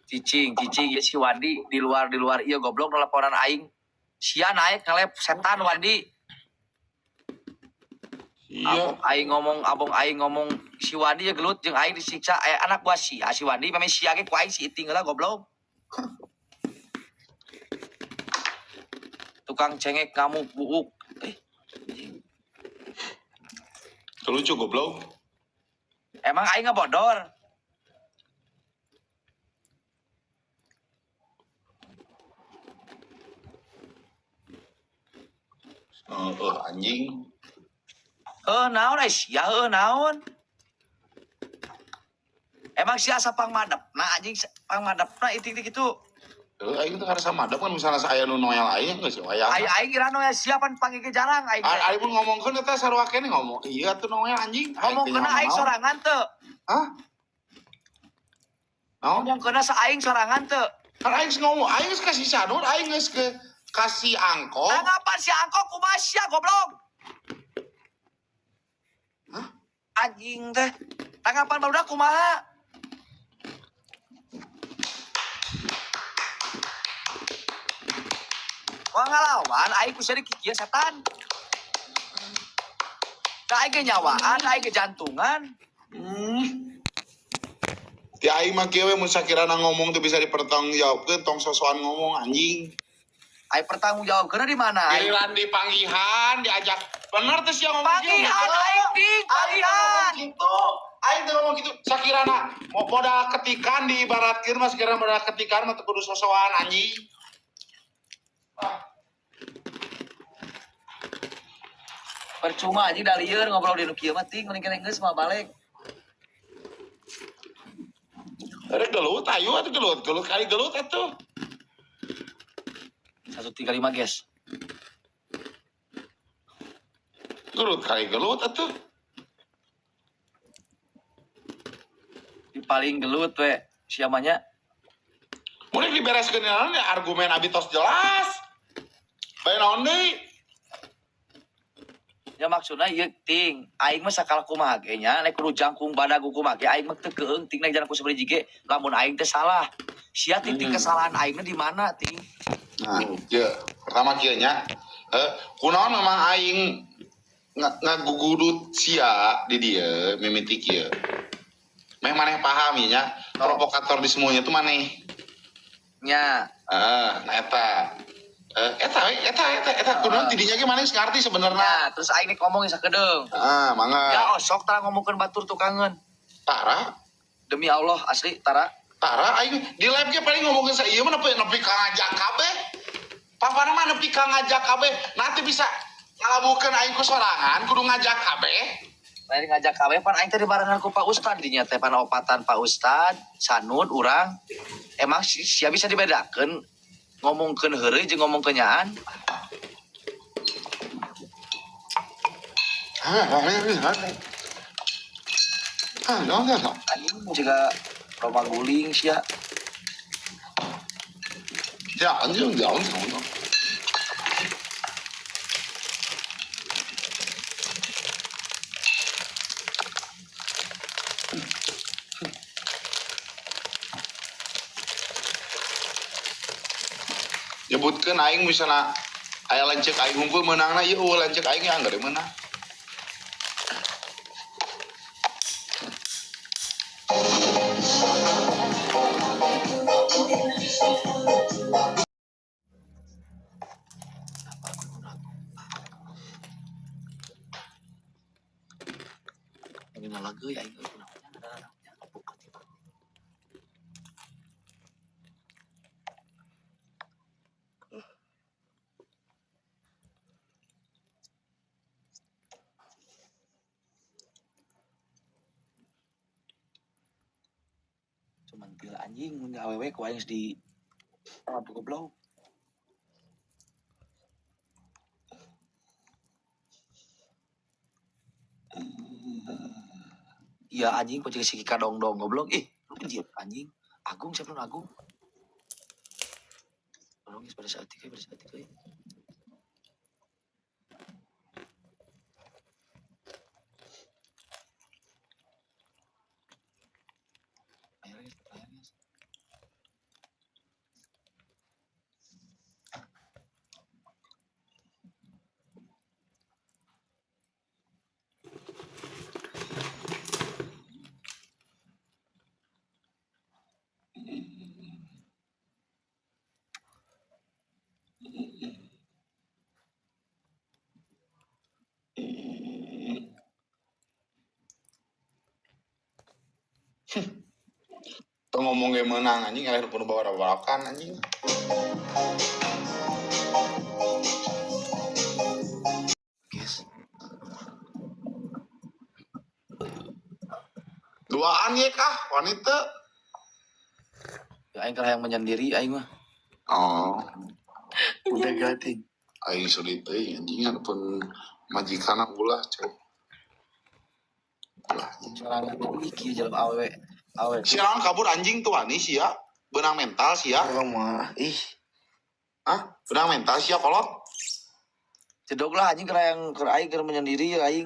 Speaker 7: Cicing, cicing ya si Wandi di luar ieu goblok laporan aing. Sia naik ngelep setan Wandi.
Speaker 2: Iya.
Speaker 7: Abong aing ngomong si Wandi ya gelut jeung aing disiksa anak gua sia si Wandi meme sia ge ku aing si iting heula goblok. Tukang cengek ngamuk buuk.
Speaker 2: Lucu goblok.
Speaker 7: Emang aing ngebodor.
Speaker 2: Heeh, anjing.
Speaker 7: Naon eh sia heuh naon. Emang sia asa pangmadepna anjing pangmadepna iting teh kitu.
Speaker 2: Heuh aing teh ngarasa madep kan misalnya aya nu noel aing geus wayahna.
Speaker 7: Aing aing kira noel sia pan panggil ge jarang aing.
Speaker 2: Aing pun ngomongkeun eta sarua keneh ngomong. Iya tuh noel anjing.
Speaker 7: Ngomongkeun aing sorangan teu.
Speaker 2: Hah? Naon?
Speaker 7: Ngomongkeun sa aing sorangan teu.
Speaker 2: Kan aing geus ngomong, aing geus kasih sanur, aing geus ke kasih angkot.
Speaker 7: Tanggapan si angkot kumaha sia goblok.
Speaker 2: Hah?
Speaker 7: Anjing teh. Tanggapan barudak kumaha? Wah ngalawan aing ku sia dikikieu setan. Da aing ge nyawaan, aing ge jantungan.
Speaker 2: Ti aing mah kieu we mun sakirana ngomong teu bisa dipertanggungjawabkeun tong sosokan ngomong anjing.
Speaker 7: Aing pertanggungjawabkeun di mana? Aing
Speaker 2: Giliran dipanggihan diajak bener teh sia ngomong kieu.
Speaker 7: panggihan aing ting, panggihan.
Speaker 2: Gitu. Aing teh ngomong gitu sakirana mau modal ketikan diibaratkeun mah sakirana modal ketikan mah teu kudu sosokan anjing.
Speaker 7: Percuma anjing da lieur ngobrol di nu kieu mah ting mending kene geus mah balik.
Speaker 2: Rek gelut ayo atuh gelut, gelut kali gelut atuh.
Speaker 7: 135 guys.
Speaker 2: Gelut kali gelut atuh.
Speaker 7: Di paling gelut we siamanya.
Speaker 2: Mun dibereskeun naon ya argumen abi tos jelas. Bae naon deui?
Speaker 7: Ya maksudna ieu ting, aing mah sakala kumaha ge nya, nek kudu jangkung badag kumaha ge aing mah teu keung ting nek jalan ku sabari jige, lamun aing teh salah. Sia titik kesalahan aingna di mana ting?
Speaker 2: Nah, kieu. Pertama kieu nya, kunaon memang aing ngagugudut sia di dieu mimiti kieu. Meh maneh paham ya nya. Provokator di semuanya tuh maneh.
Speaker 7: Nya.
Speaker 2: Heeh, nah eta. Eta we, eta eta eta kudu tidinya ge maneh geus ngarti sebenarnya.
Speaker 7: Nah, terus aing nek ngomong sakedeung.
Speaker 2: Heeh, mangga.
Speaker 7: Ya osok tara ngomongkeun batur tukangeun.
Speaker 2: Tara,
Speaker 7: Demi Allah asli tara.
Speaker 2: Tara aing di live ge paling ngomongin sa ieu mah nepi nepi ka ngajak kabeh. Papana mah nepi ka ngajak kabeh. Nanti bisa ngalabukeun aing ku sorangan kudu ngajak kabeh.
Speaker 7: Lain ngajak kabeh pan aing teh dibarengan ku Pak Ustad dinya teh pan opatan Pak Ustad, Sanud urang. Emang sia bisa dibedakeun ngomongkeun heureuy jeung ngomongkeun nyaan.
Speaker 2: Ah, no, no, no.
Speaker 7: Anjing juga Roma guling sia.
Speaker 2: Ya, anjing, jauh, jauh. Nyebutkeun aing misalna aya lanceuk aing hungkul meunangna ieu eueuh lanceuk aing ya anggar meunang.
Speaker 7: Ini lagu ya aing euy kunaon. Cuman til anjing mun awewe ku aing geus di apa goblok. Iya anjing kok jadi si kadong-dong goblok. Ih, lu anjir anjing. Agung siapa nu Agung? Tolong guys pada saat itu, pada saat itu. Ayo guys, ayo guys.
Speaker 2: Teu ngomong ge meunang anjing eleh nu bawa-bawakan anjing.
Speaker 7: Guys,
Speaker 2: Duaan ye kah wanita?
Speaker 7: ya aing kalah yang menyendiri aing mah.
Speaker 2: Oh,
Speaker 4: Udah ganti.
Speaker 2: aing sulit teuing anjing pun majikan ulah cok. Ulah.
Speaker 7: Sorangan iki jelema awewe. Awewe.
Speaker 2: Si naon kabur anjing tuh wani sia. Benang mental sia.
Speaker 4: Orang mah ih.
Speaker 2: Hah? Benang mental sia kolot.
Speaker 7: Cedok lah anjing keur yang keur aing keur menyendiri ya aing.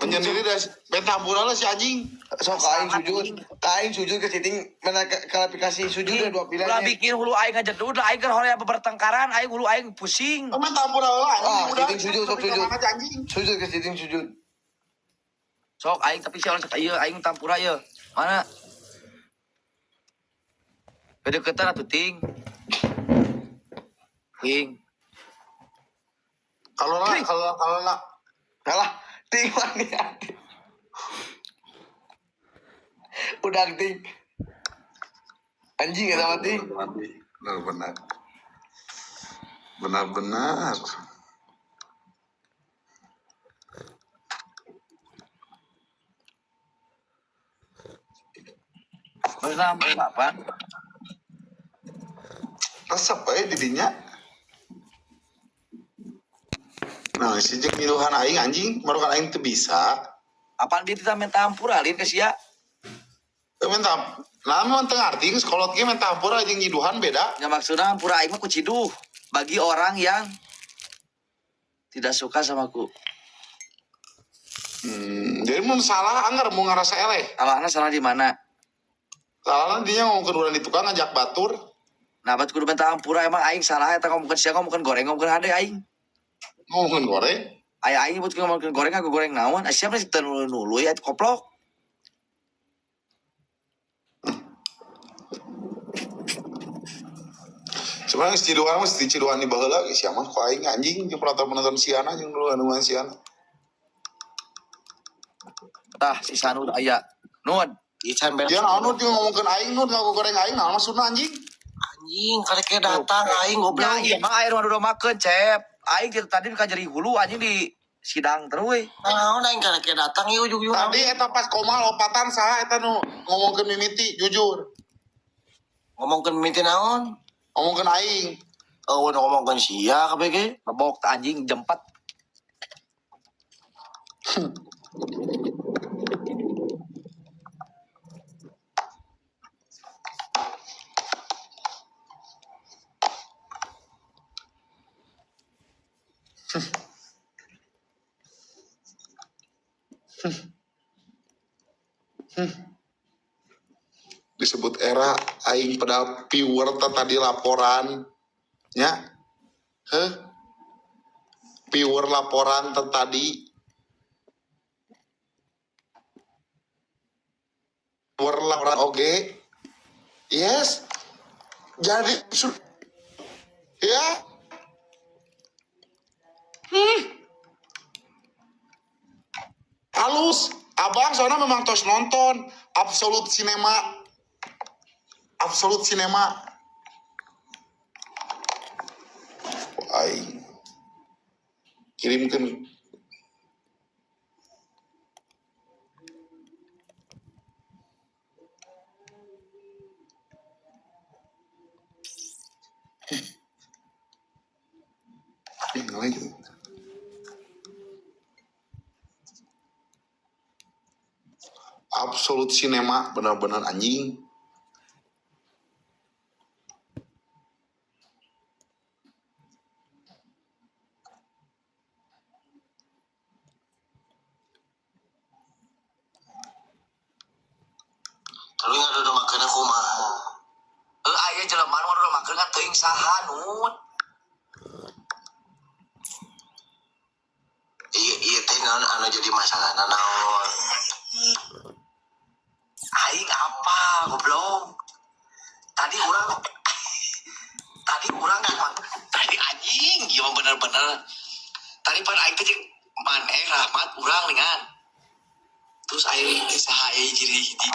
Speaker 2: Menyendiri dah bentampura lah si anjing.
Speaker 4: Sok aing sujud, aing sujud ke siting mana klarifikasi sujud ada dua pilihan.
Speaker 7: Ulah bikin hulu aing ngajedud lah aing keur hoream pertengkaran aing hulu aing pusing.
Speaker 2: Oh, bentampura lah anjing.
Speaker 4: Ah,
Speaker 2: Udah,
Speaker 4: siting sujud, sok sujud.
Speaker 2: Mana aja, anjing.
Speaker 4: Sujud ke siting sujud.
Speaker 7: Sok aing tapi si orang sok ieu aing tampura ieu. Mana? Kedeketan atuh ting. Ting.
Speaker 2: Kalau lah, kalau lah.
Speaker 4: Kalah ting mani. Udah ting. Anjing sama ting.
Speaker 2: Benar-benar. Benar-benar.
Speaker 7: Terus apa?
Speaker 2: Resep eh didinya. Nah, si jeung nyiluhan aing anjing, marukan aing teu bisa.
Speaker 7: Apaan dia tidak minta ampura lin ke sia?
Speaker 2: Teu minta. Nah, memang teu ngarti geus kolot ge minta ampura jeung nyiduhan beda.
Speaker 7: Ya maksudnya ampura aing mah ku ciduh bagi orang yang tidak suka sama ku.
Speaker 2: Jadi mun salah anggar mau ngerasa eleh.
Speaker 7: Salahnya salah di mana?
Speaker 2: Salahna dinya ngomongkeun urang di tukang ngajak batur.
Speaker 7: Nah, bat kudu minta ampura emang aing salah eta ngomongkeun sia ngomongkeun goreng ngomongkeun hade aing.
Speaker 2: Ngomongkeun goreng.
Speaker 7: Aya aing nyebut ngomongkeun goreng aku goreng naon? Ah, siapa sih teu nulu ya koplok.
Speaker 2: Sebenarnya ciduan mah ciduan di baheula ge sia mah ku aing anjing jeung penonton-penonton siana jeung dulu anu siana.
Speaker 7: Tah si Sanud aya. Nud.
Speaker 9: Ican beres.
Speaker 2: Dia naon nu ngomongkeun aing nu ngaku goreng aing naon maksudna anjing?
Speaker 9: Anjing karek datang aing goblok.
Speaker 7: Ya, iya mah air mah udah makan, Cep. Aing ti tadi ka jeri hulu anjing di sidang terus.
Speaker 9: Naon aing karek datang ieu ujug-ujug.
Speaker 2: Tadi eta pas koma lopatan saha eta nu ngomongkeun mimiti jujur.
Speaker 9: Ngomongkeun mimiti naon?
Speaker 2: Ngomongkeun aing.
Speaker 9: Oh, nu ngomongkeun sia kabeh ge.
Speaker 7: Lebok tah anjing jam 4.
Speaker 2: Disebut era aing pedal viewer teh tadi laporan nya. Heh. Viewer laporan teh tadi. Viewer laporan oge. Yes. Jadi ya. Halus. Abang soalnya memang tos nonton Absolute Cinema. Absolute Cinema. Aing kirimkan ngeleh. Absolute Cinema benar-benar anjing.
Speaker 9: Terus ngadodo makeun kumaha?
Speaker 7: Aya jelema nu ngadodo makeun kan teuing saha Nun.
Speaker 9: Iya iya teh naon anu jadi masalahna naon?
Speaker 7: Aing apa goblok? Tadi urang cuma tadi anjing gimana bener-bener. Tadi pan aing teh jeung maneh Rahmat urang dengan. Terus aing teh saha aya jadi hiji.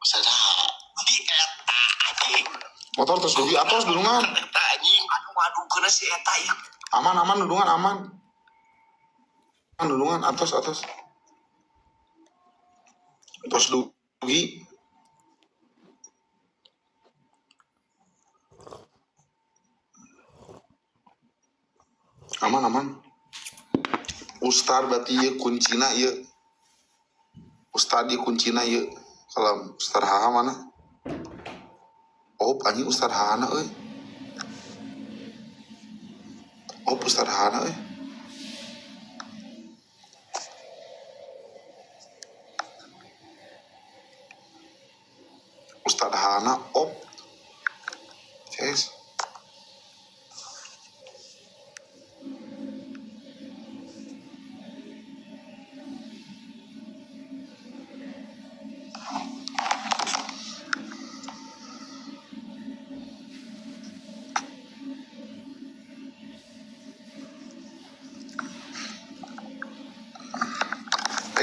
Speaker 9: Saha?
Speaker 7: Di eta anjing.
Speaker 2: Motor terus dugi atos dudungan.
Speaker 7: Eta anjing anu ngadukeun si eta ieu.
Speaker 2: Aman aman dudungan aman. Dudungan atos atos. Terus dugi. Aman aman. Ustad berarti ieu kuncina ieu. Ustad ieu kuncina ieu. Kalau Ustad HH mana? Oh, anjing Ustad HH na euy. Oh, Ustad HH na euy. Ustad Hana op. Ces.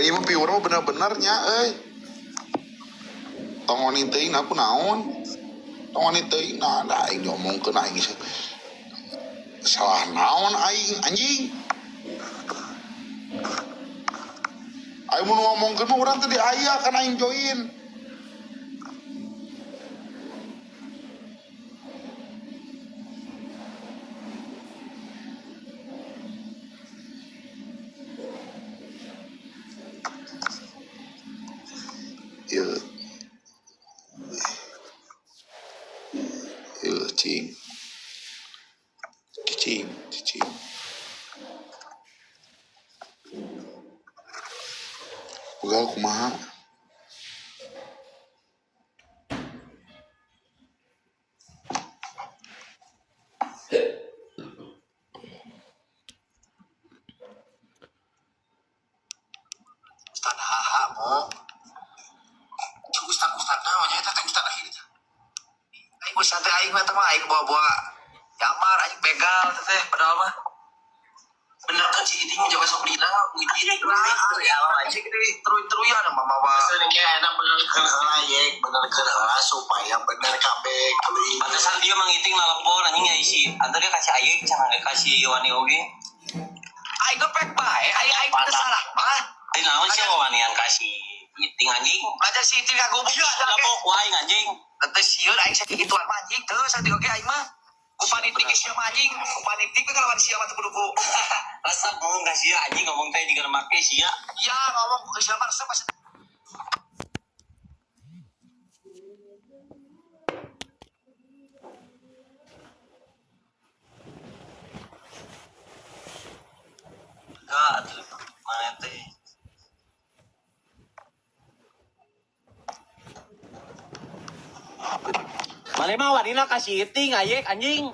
Speaker 2: Ini mah viewer mah bener-benernya euy. Tongoni teuing aku naon? Tongoni teuing nah da aing diomongkeun aing salah naon aing anjing. Aing mun ngomongkeun mah urang teh aya kan aing join. Ieu. Ieu cing. Cicing, cicing. Ugal kumaha?
Speaker 7: Ustad HH mo. Ustad Ustad naon nya eta teh Ustad akhir teh. Aing Ustad teh aing aing mah mah aing bawa-bawa nyamar aing begal teh padahal mah.
Speaker 6: Bener kan si Iting jaga Sabrina,
Speaker 7: Nah, anjing teruy-teruyan mah mawa.
Speaker 9: Sebenarnya enak benerkeun heula ye, benerkeun heula supaya bener kabeh teuing.
Speaker 6: Pantesan dia Mang Iting nelpon anjing ya isi. Antar dia kasih ayek cenah kasih wani oge.
Speaker 7: Aing ge pek bae, aing aing teu salah mah.
Speaker 6: Teh naon sih wanian kasih Iting anjing.
Speaker 7: Aja si Iting ngagubuk
Speaker 6: Iya, lapok ku aing anjing.
Speaker 7: Teu sieun aing sakituan mah anjing teu saeutik oge aing mah. Ku panitik ge sia mah anjing, ku panitik we kalawan sia mah teu kudu ku.
Speaker 6: Resep ngomong ka sia anjing ngomong teh jiga make sia.
Speaker 7: Ya ngomong ke sia mah resep pasti.
Speaker 6: Enggak, atuh mana teh. Mana mah wanina kasih Iting ayek anjing.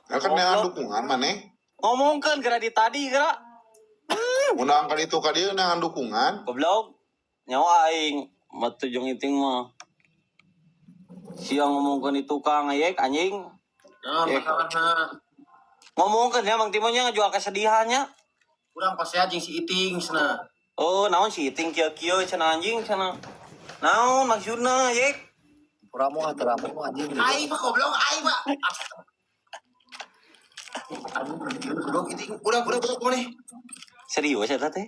Speaker 2: Ya kan dengan dukungan maneh.
Speaker 6: Ngomongkeun geura di tadi geura.
Speaker 2: Undang kali itu ka dieu neangan dukungan.
Speaker 6: Goblok. Nyawa aing matu jeung Iting mah. Siang ngomongkeun itu tukang ayek anjing.
Speaker 10: Nah,
Speaker 6: Yek. Ngomongkeun ya Mang Timonya ngejual kesedihannya.
Speaker 10: Kurang pasti anjing si Iting cenah.
Speaker 6: Oh, naon si Iting kieu-kieu cenah anjing cenah. Naon maksudna yek?
Speaker 4: Ramu ah, ramu anjing.
Speaker 10: Aing mah goblok aing mah. Aduh, goblok Iting. Udah mana?
Speaker 6: Serius eta teh?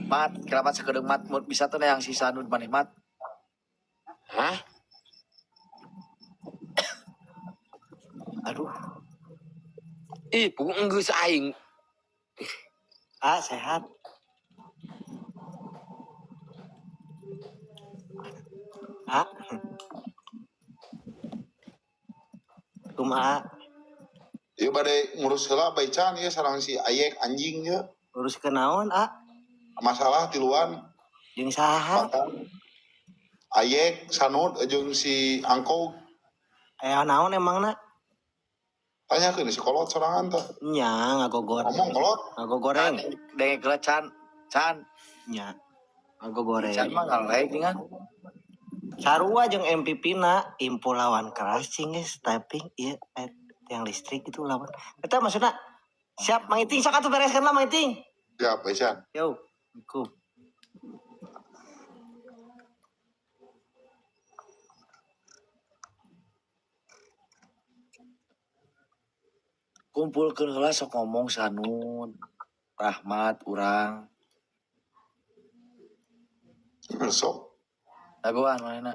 Speaker 4: Mat, keramat sakedeung mat mun bisa teh yang sisa nu maneh mat.
Speaker 1: Hah?
Speaker 4: Aduh,
Speaker 1: Ih, puguh enggeus aing.
Speaker 11: Ah, sehat. Ah. Kumaha?
Speaker 2: Ieu bade ngurus heula bae can ieu sareng si Ayek anjing ieu.
Speaker 11: Urus ke naon, ah?
Speaker 2: Masalah tiluan
Speaker 11: Jeung saha?
Speaker 2: mantan. Ayek, Sanud jeung si Angkog.
Speaker 11: Aya naon emangna?
Speaker 2: Tanyakeun si kolot sorangan tah.
Speaker 11: Nya, ngagogoreng.
Speaker 2: Ngomong kolot.
Speaker 11: Ngagogoreng.
Speaker 4: denge geura can. Can,
Speaker 11: Nya. Ngagogoreng.
Speaker 4: can mah ngalek dengan.
Speaker 11: Sarua jeung MVP na impo lawan keras cing geus typing ieu yang listrik itu lawan. Eta maksudna siap Mang Iting sok atuh bereskeun lah Mang Iting.
Speaker 2: Siap, bae can.
Speaker 11: Yo, cukup.
Speaker 4: Kumpulkeun heula sok ngomong Sanud. Rahmat urang.
Speaker 2: Sok.
Speaker 4: Dagoan manehna.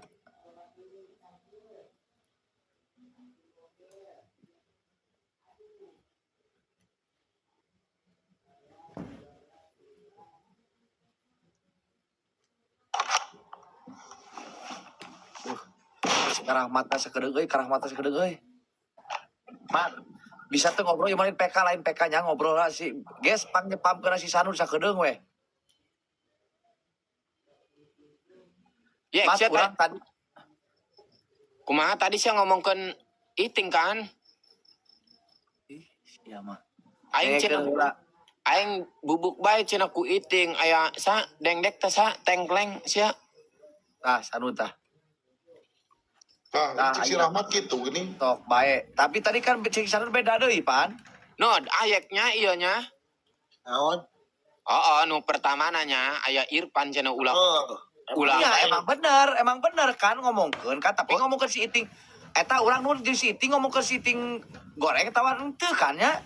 Speaker 4: Si karahmatna sakedeung euy, karahmatna sakedeung euy. Mat, bisa tuh ngobrol gimana PK lain PK nya ngobrol lah si guys pang nyepamkeun si Sanud sakedeung we.
Speaker 1: Yek,
Speaker 4: Mat
Speaker 1: sia
Speaker 4: urang tadi
Speaker 1: kumaha tadi sia ngomongkeun Iting kan?
Speaker 4: ih sia mah.
Speaker 1: Aing cenah
Speaker 4: Dengekeun heula.
Speaker 1: aing bubuk bae cenah ku Iting aya sa dengdek teh sa tengkleng sia.
Speaker 4: Tah Sanud tah.
Speaker 2: Tah,
Speaker 4: Tah,
Speaker 2: cek si
Speaker 4: ayeuna.
Speaker 2: Rahmat kitu geuning.
Speaker 4: Tok bae. Tapi tadi kan cek Sanud beda deui, Pan.
Speaker 1: No, ayeknya ieu nya.
Speaker 9: Naon?
Speaker 1: Oh, oh, nu pertama nanya aya Irfan cenah ulah
Speaker 9: Oh,
Speaker 1: ulah
Speaker 4: Iya,
Speaker 1: bae.
Speaker 4: emang bener kan ngomongkeun kan, tapi ngomongkeun si Iting. Eta urang nu jeung si Iting ngomongkeun si Iting goreng eta mah henteu kan nya.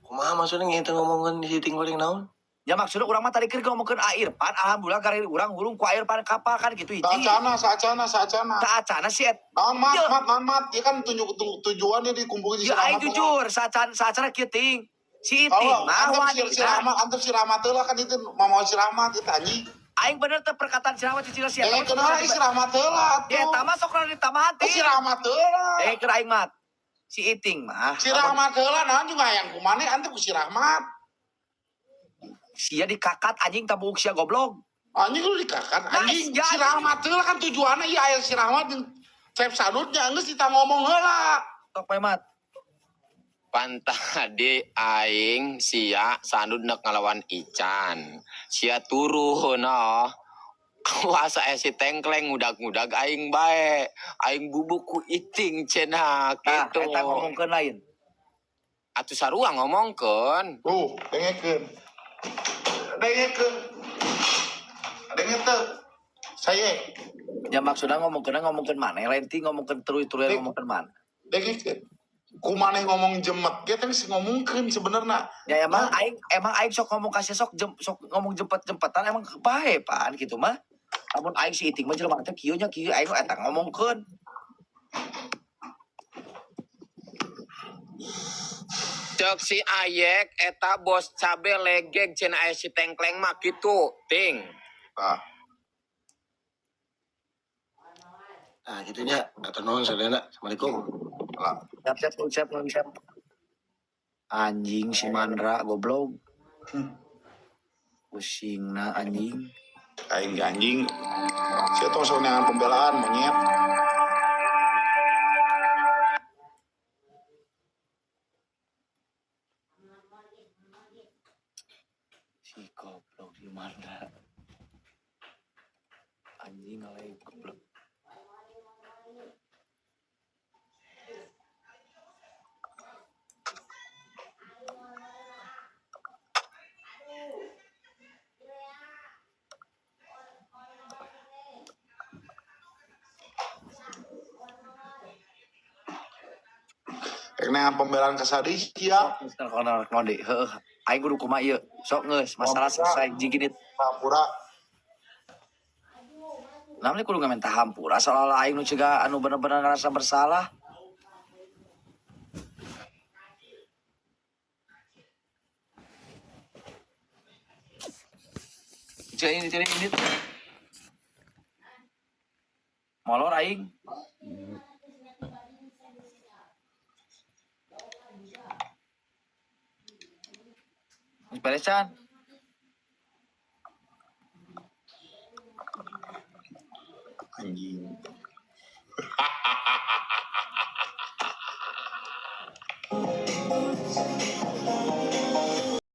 Speaker 9: kumaha maksudnya ngitung ngomongkeun si Iting goreng naon?
Speaker 4: Ya maksudnya urang mah tadi keur ngomongkeun A Irfan, alhamdulillah gara urang hurung ku A Irfan kapal kan gitu hiji.
Speaker 2: Saacana, saacana, saacana.
Speaker 4: Saacana si et
Speaker 2: Naon mat,
Speaker 4: Iya.
Speaker 2: mat, naon mat. Ieu kan tunjuk tujuannya dikumpulin si
Speaker 4: Ya aing
Speaker 2: Rahmat.
Speaker 4: jujur, saacana kieu ting. Si Iting
Speaker 2: Kalau
Speaker 4: mah
Speaker 2: antep si, si
Speaker 4: wanita.
Speaker 2: Rahmat, antep si Rahmat heula kan itu mamawa si Rahmat itu anjing.
Speaker 4: Aing bener teh perkataan si Rahmat cicil si eta.
Speaker 2: Eh, kenal si Rahmat heula
Speaker 4: Ya
Speaker 2: atuh.
Speaker 4: eta mah sok rada ditambahan
Speaker 2: Eh, si
Speaker 4: ting.
Speaker 2: Rahmat heula.
Speaker 4: Eh keur aing mat. Si Iting mah.
Speaker 2: Si Rahmat heula naon juga hayang ku maneh antep ku si Rahmat.
Speaker 7: Sia dikakat anjing tabung sia goblok.
Speaker 2: Anjing lu dikakat anjing.
Speaker 7: Nah,
Speaker 2: Si Rahmat heula kan tujuanna ieu aya si Rahmat jeung Cep Sanutnya geus kita ngomong heula.
Speaker 7: Tok Pemat.
Speaker 1: Pan tadi aing sia Sanud nek ngalawan Ican. Sia turun no. Asa si tengkleng ngudag-ngudag aing bae. Aing bubuk ku Iting cenah
Speaker 7: Tah,
Speaker 1: gitu.
Speaker 7: eta ngomongkeun lain.
Speaker 1: Atuh sarua ngomongkeun.
Speaker 2: Tuh, dengekeun. Dengekeun. Denge teu. Saya
Speaker 7: Ya maksudnya ngomongkeun maneh lain ti ngomongkeun terus-terusan ngomongkeun maneh.
Speaker 2: Dengekeun. Ku maneh ngomong jemet ge teh geus ngomongkeun sebenarnya.
Speaker 7: Ya emang aing sok ngomong kasih sok sok ngomong jempet-jempetan emang bae pan gitu mah. Lamun aing si Iting mah jelema teh kieu nya kieu aing eta ngomongkeun.
Speaker 1: Cek si Ayek eta bos cabe legeg cenah aya si tengkleng mah kitu, ting.
Speaker 2: Tah.
Speaker 10: Nah, gitu nya. Atur nuhun sadayana. Assalamualaikum.
Speaker 2: Lah.
Speaker 7: Siap siap siap siap. Anjing si Mandra goblok. Pusingna anjing.
Speaker 2: Aing ge anjing. Sia tong sok neangan pembelaan monyet.
Speaker 7: Si goblok si Mandra. Anjing ngalai goblok.
Speaker 2: Rek neangan pembelaan ka sadi sia.
Speaker 7: Kono konde heuh aing kudu kumaha ieu. Sok geus masalah selesai jiginit.
Speaker 2: Hampura.
Speaker 7: Namanya kudu ngamenta hampura seolah-olah aing nu cegah anu bener-bener ngerasa bersalah. Cek ini cek ini. Molor aing. Geus beres can.
Speaker 2: Anjing.